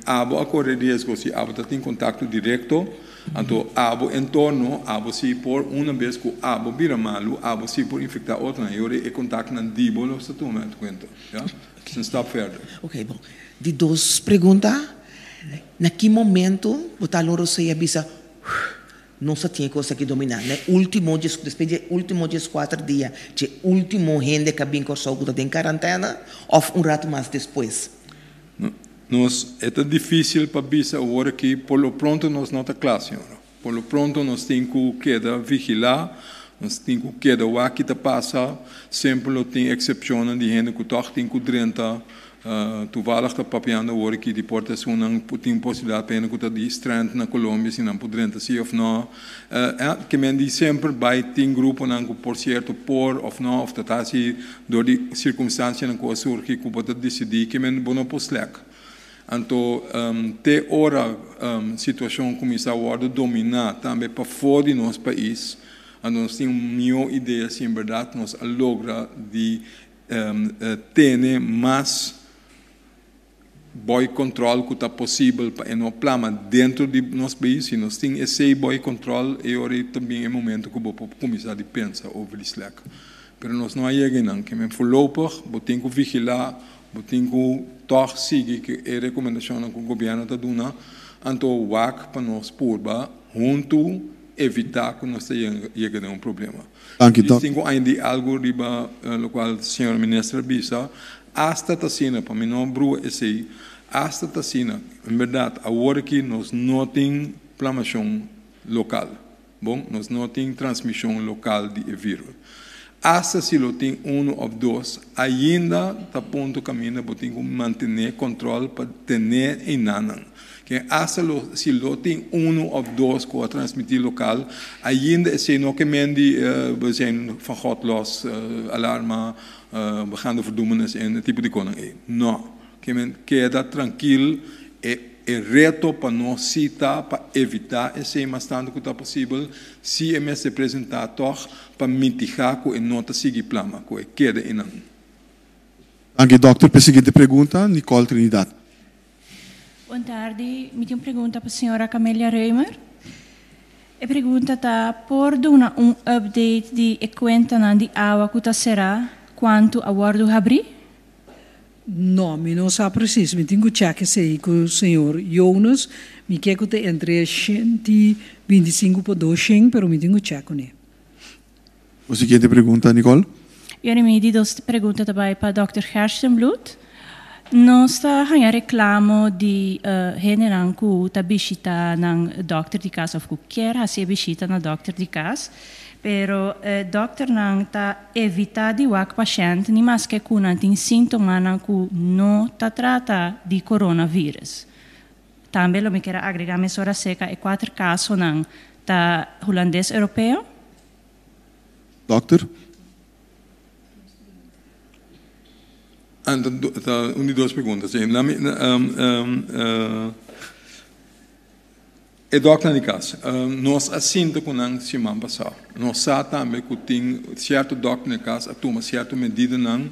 Abo a kore riesgo si abo ta tin kontakto direkto, anto abo entorno, abo si por una bes ku abo bira malu, abo si por infektá otronan. E ora e kontaktonan di bo lo sa tuma en kuenta. Ya? Es un stap verder. Ok, bon. Di dos pregunta, na ki momento bo ta loro sea bisa, Nos a tin e kos aki dominá. Na e último djes, despues di e último djeskuater dia, dje último hende ku a bin Kòrsou ku ta den karantèna òf un ratu mas despues? Nos, e ta difísil pa bisa awor aki, por lo pronto nos no ta kla, señora. Por lo pronto nos tin ku keda vigilá, nos tin ku keda wak ki ta pasa. Semper lo tin eksepshonnan di hende ku tòg tin ku drenta Toevallig ta papiando awor aki di por ta esunnan por tin posibilidad pa hende cu ta di strand na Colombia si nan por drenta si of no. Ke men di semper bay tin gruponan cu por cierto por of no of ta ta haci door di circunstancianan cu a surgi cu bo ta dicidi ke men bo no por slek. Anto te ora situacion cuminsa wordo domina tambe pafo di nos pais anto nos tin un miho idea si en berdad nos a logra di tene mas boy control cu ta posibel pa e no plama dentro di nos pais. Si nos tin esey boy control e ora ta bin e momento cu bo por cuminsa di pensa over di slek. Pero nos no a yega eynan. Ke men voorlopig bo tin cu vigila, bo tin cu tog sigui cu e recomendacionnan cu gobierno ta duna, anto wak pa nos purba hunto evita cu nos ta yega den un problema. Danki Dòk. Tin ku añadí algu riba lokual señor minister a bisa. Asta ta asina, pa mi no brua esei, asta ta asina, en bèrdat awor aki nos no tin plamashon lokal, bon, nos no tin transmishon lokal di e vírus. Asta si lo tin unu òf dos, ainda ta punto kaminda bo tin ku mantené kòntròl pa tené einanan. Ken hasta lo si lo tin uno of dos cu a transmiti local, ainda esey no ke men di we zijn van God los, alarma, we gaan de verdoemenis in, e tipo di conan ey. No. Ke men keda trankil, e e reto pa nos si ta pa evita esey mas tanto cu ta posibel, si e mester presenta toch pa mitiga cu e no ta sigui plama, cu e keda eynan. Danki dòkter. P'e siguiente pregunta, Nicole Trinidad. Bon tardi, mi tin un pregunta pa señora Camelia Römer. E pregunta ta, por duna un update di e kuentanan di awa ku ta será, kuantu a wòrdu habrí? No, mi no sa precies. Mi tin ku check esei ku señor Jonas. Mi ke ku ta entre 125 pa 200, pero mi tin ku check kuné. Bo siguiente pregunta, Nicole. Yori mi di dos pregunta ta bai pa dòkter Gerstenbluth. Nos ta haña reklamo di hendenan ku ta bishita nan dòkter di kas òf ku kier hasi e bishita na dòkter di kas, pero e dòkternan ta evitá di wak pashènt ni maske ku nan tin síntomanan ku no ta trata di coronavirus. Tambe lo mi kier a agregá mesora seka e kuater kasonan ta hulandes europeo. Dokter. Anto ta un di dos pregunta. Si, na mi, e dokternan di kas, nos a sinta ku nan siman pasá. Nos sa tambe ku tin sierto dokter di kas a tuma sierto medidanan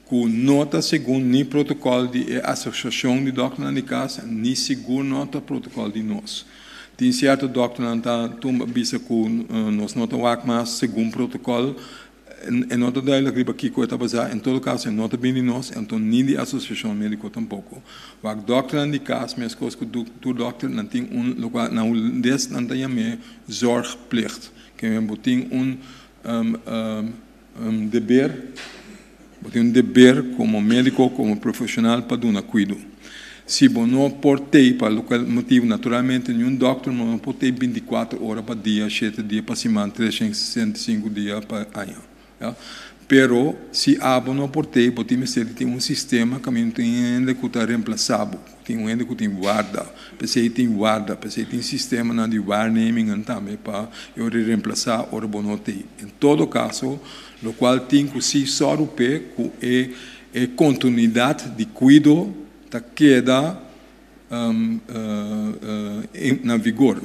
ku no ta segun ni protokòl di e asosiashon di dòkternan di kas, ni sigur no ta protokòl di nos. Tin sierto dòkternan ta tumba bisa ku nos no ta wak mas segun protokòl, e no ta duidelijk riba kiko e ta basá, en todo kaso e no ta bini di nos, anto ni di asosiashon médiko tampoko. Wak dòkternan di kas meskos ku tur dòkter nan tin un lokual na hulandes nan ta yam'é zorgplicht, ke bo tin un Un deber, bo tin un deber komo médiko, komo profeshonal pa duna kuido. Si bo no por tei pa lokual motibu, naturalmente niun dòkter no por tei bintikuater ora pa dia, shete dia pa siman, 365 dia pa aña. Ya. Pero si abo no por tei, bo tin mester di tin un sistema kaminda tin hende ku ta remplasá bo, tin un hende ku tin warda. P'esei tin warda, p'esei tin sistemanan di waarnemingen tambe pa e ora di remplasá ora bo no t'ei. En todo kaso, lokual tin ku sí sòru p'e ku e e kontinuidat di kuido ta keda na vigor.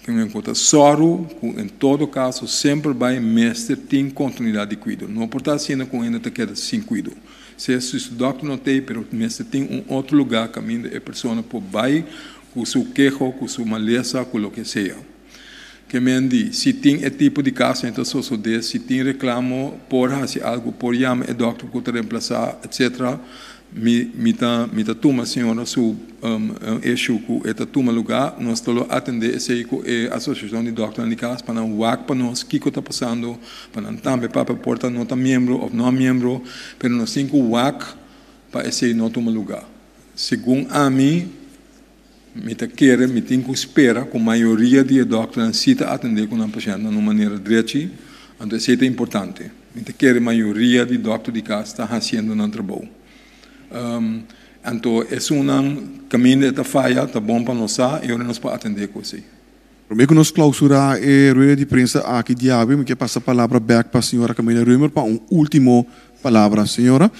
Kimen ku ta sòru ku en todo kaso semper bai mester tin kontinuidat di kuido. No por ta asina ku un hende ta keda sin kuido. Sea si su dòkter no t'ei pero mester tin un otro lugá kaminda e persona por bai ku su keho, ku su malesa, ku loke sea. Kimen di si tin e tipo di kaso ta sosodé, si tin reklamo por hasi algu, por yama e dòkter ku ta remplasá, etcetera. Mi mi ta mi ta tuma señora su issue ku e ta tuma lugá, nos ta lo atendé esei ku e asosiashon di dòkternan di kas pa nan wak pa nos kiko ta pasando, pa nan tambe papia por ta no ta miembro òf no a miembro, pero nos tin ku wak pa esei no tuma lugá. Segun ami, mi ta kere, mi tin ku spera ku mayoria di e dòkternan si ta atendé ku nan pashèntnan na un manera drechi, anto esei ta importante. Mi ta kere mayoria di dòkter di kas ta hasiendo nan trabou. Anto esunnan kaminda e ta faya ta bon pa nos sa i ora nos por atendé ku esei. Promé ku nos klausurá e rueda di prensa aki diawe, mi ke pasa palabra bèk pa señora Camila Römer pa un último palabra. Señora.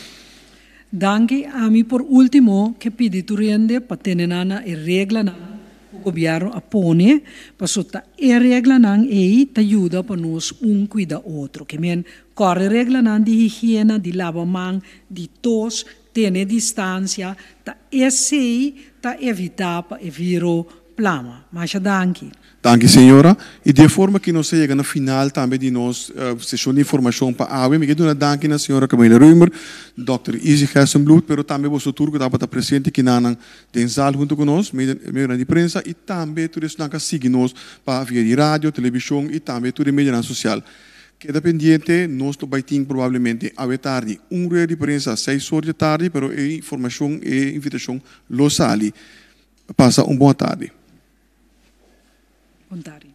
Danki. Ami por último ke pidi tur hende pa tene nan na e reglanan ku gobièrnu a pone, paso ta e reglanan ei ta yuda pa nos un kuida otro. Ke men kòrda e reglanan di higiena, di laba man, di tos, tene distansia, ta esei ta evitá pa e viro plama. Masha danki. Danki señora. Y di e forma aki nos a yega na final tambe di nos sesion di informacion pa awe. Mi ke duna danki na señora Camila Römer, Dòkter Izzy Gerstenbluth, pero tambe boso tur ku tabata presente kinanan den zaal hunto ku nos, medionan di prensa y tambe tur esnan ku a sigui nos pa via di radio, television y tambe tur e medionan social. Keda pendiente, nos lo bay tin probablemente awe tardi un rueda di prensa seis or di tardi, pero e informacion, e invitacion lo sali. Pasa un bon tardi. Bon tardi.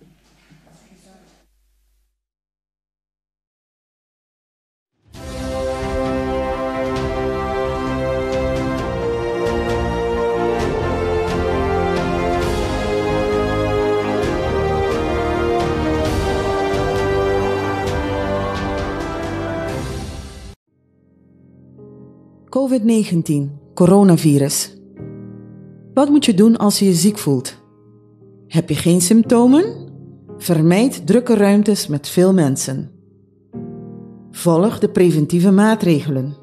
COVID-19, coronavirus. Wat moet je doen als je je ziek voelt? Heb je geen symptomen? Vermijd drukke ruimtes met veel mensen. Volg de preventieve maatregelen.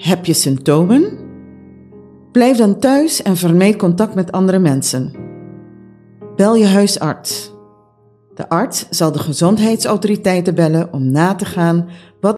Heb je symptomen? Blijf dan thuis en vermijd contact met andere mensen. Bel je huisarts. De arts zal de gezondheidsautoriteiten bellen om na te gaan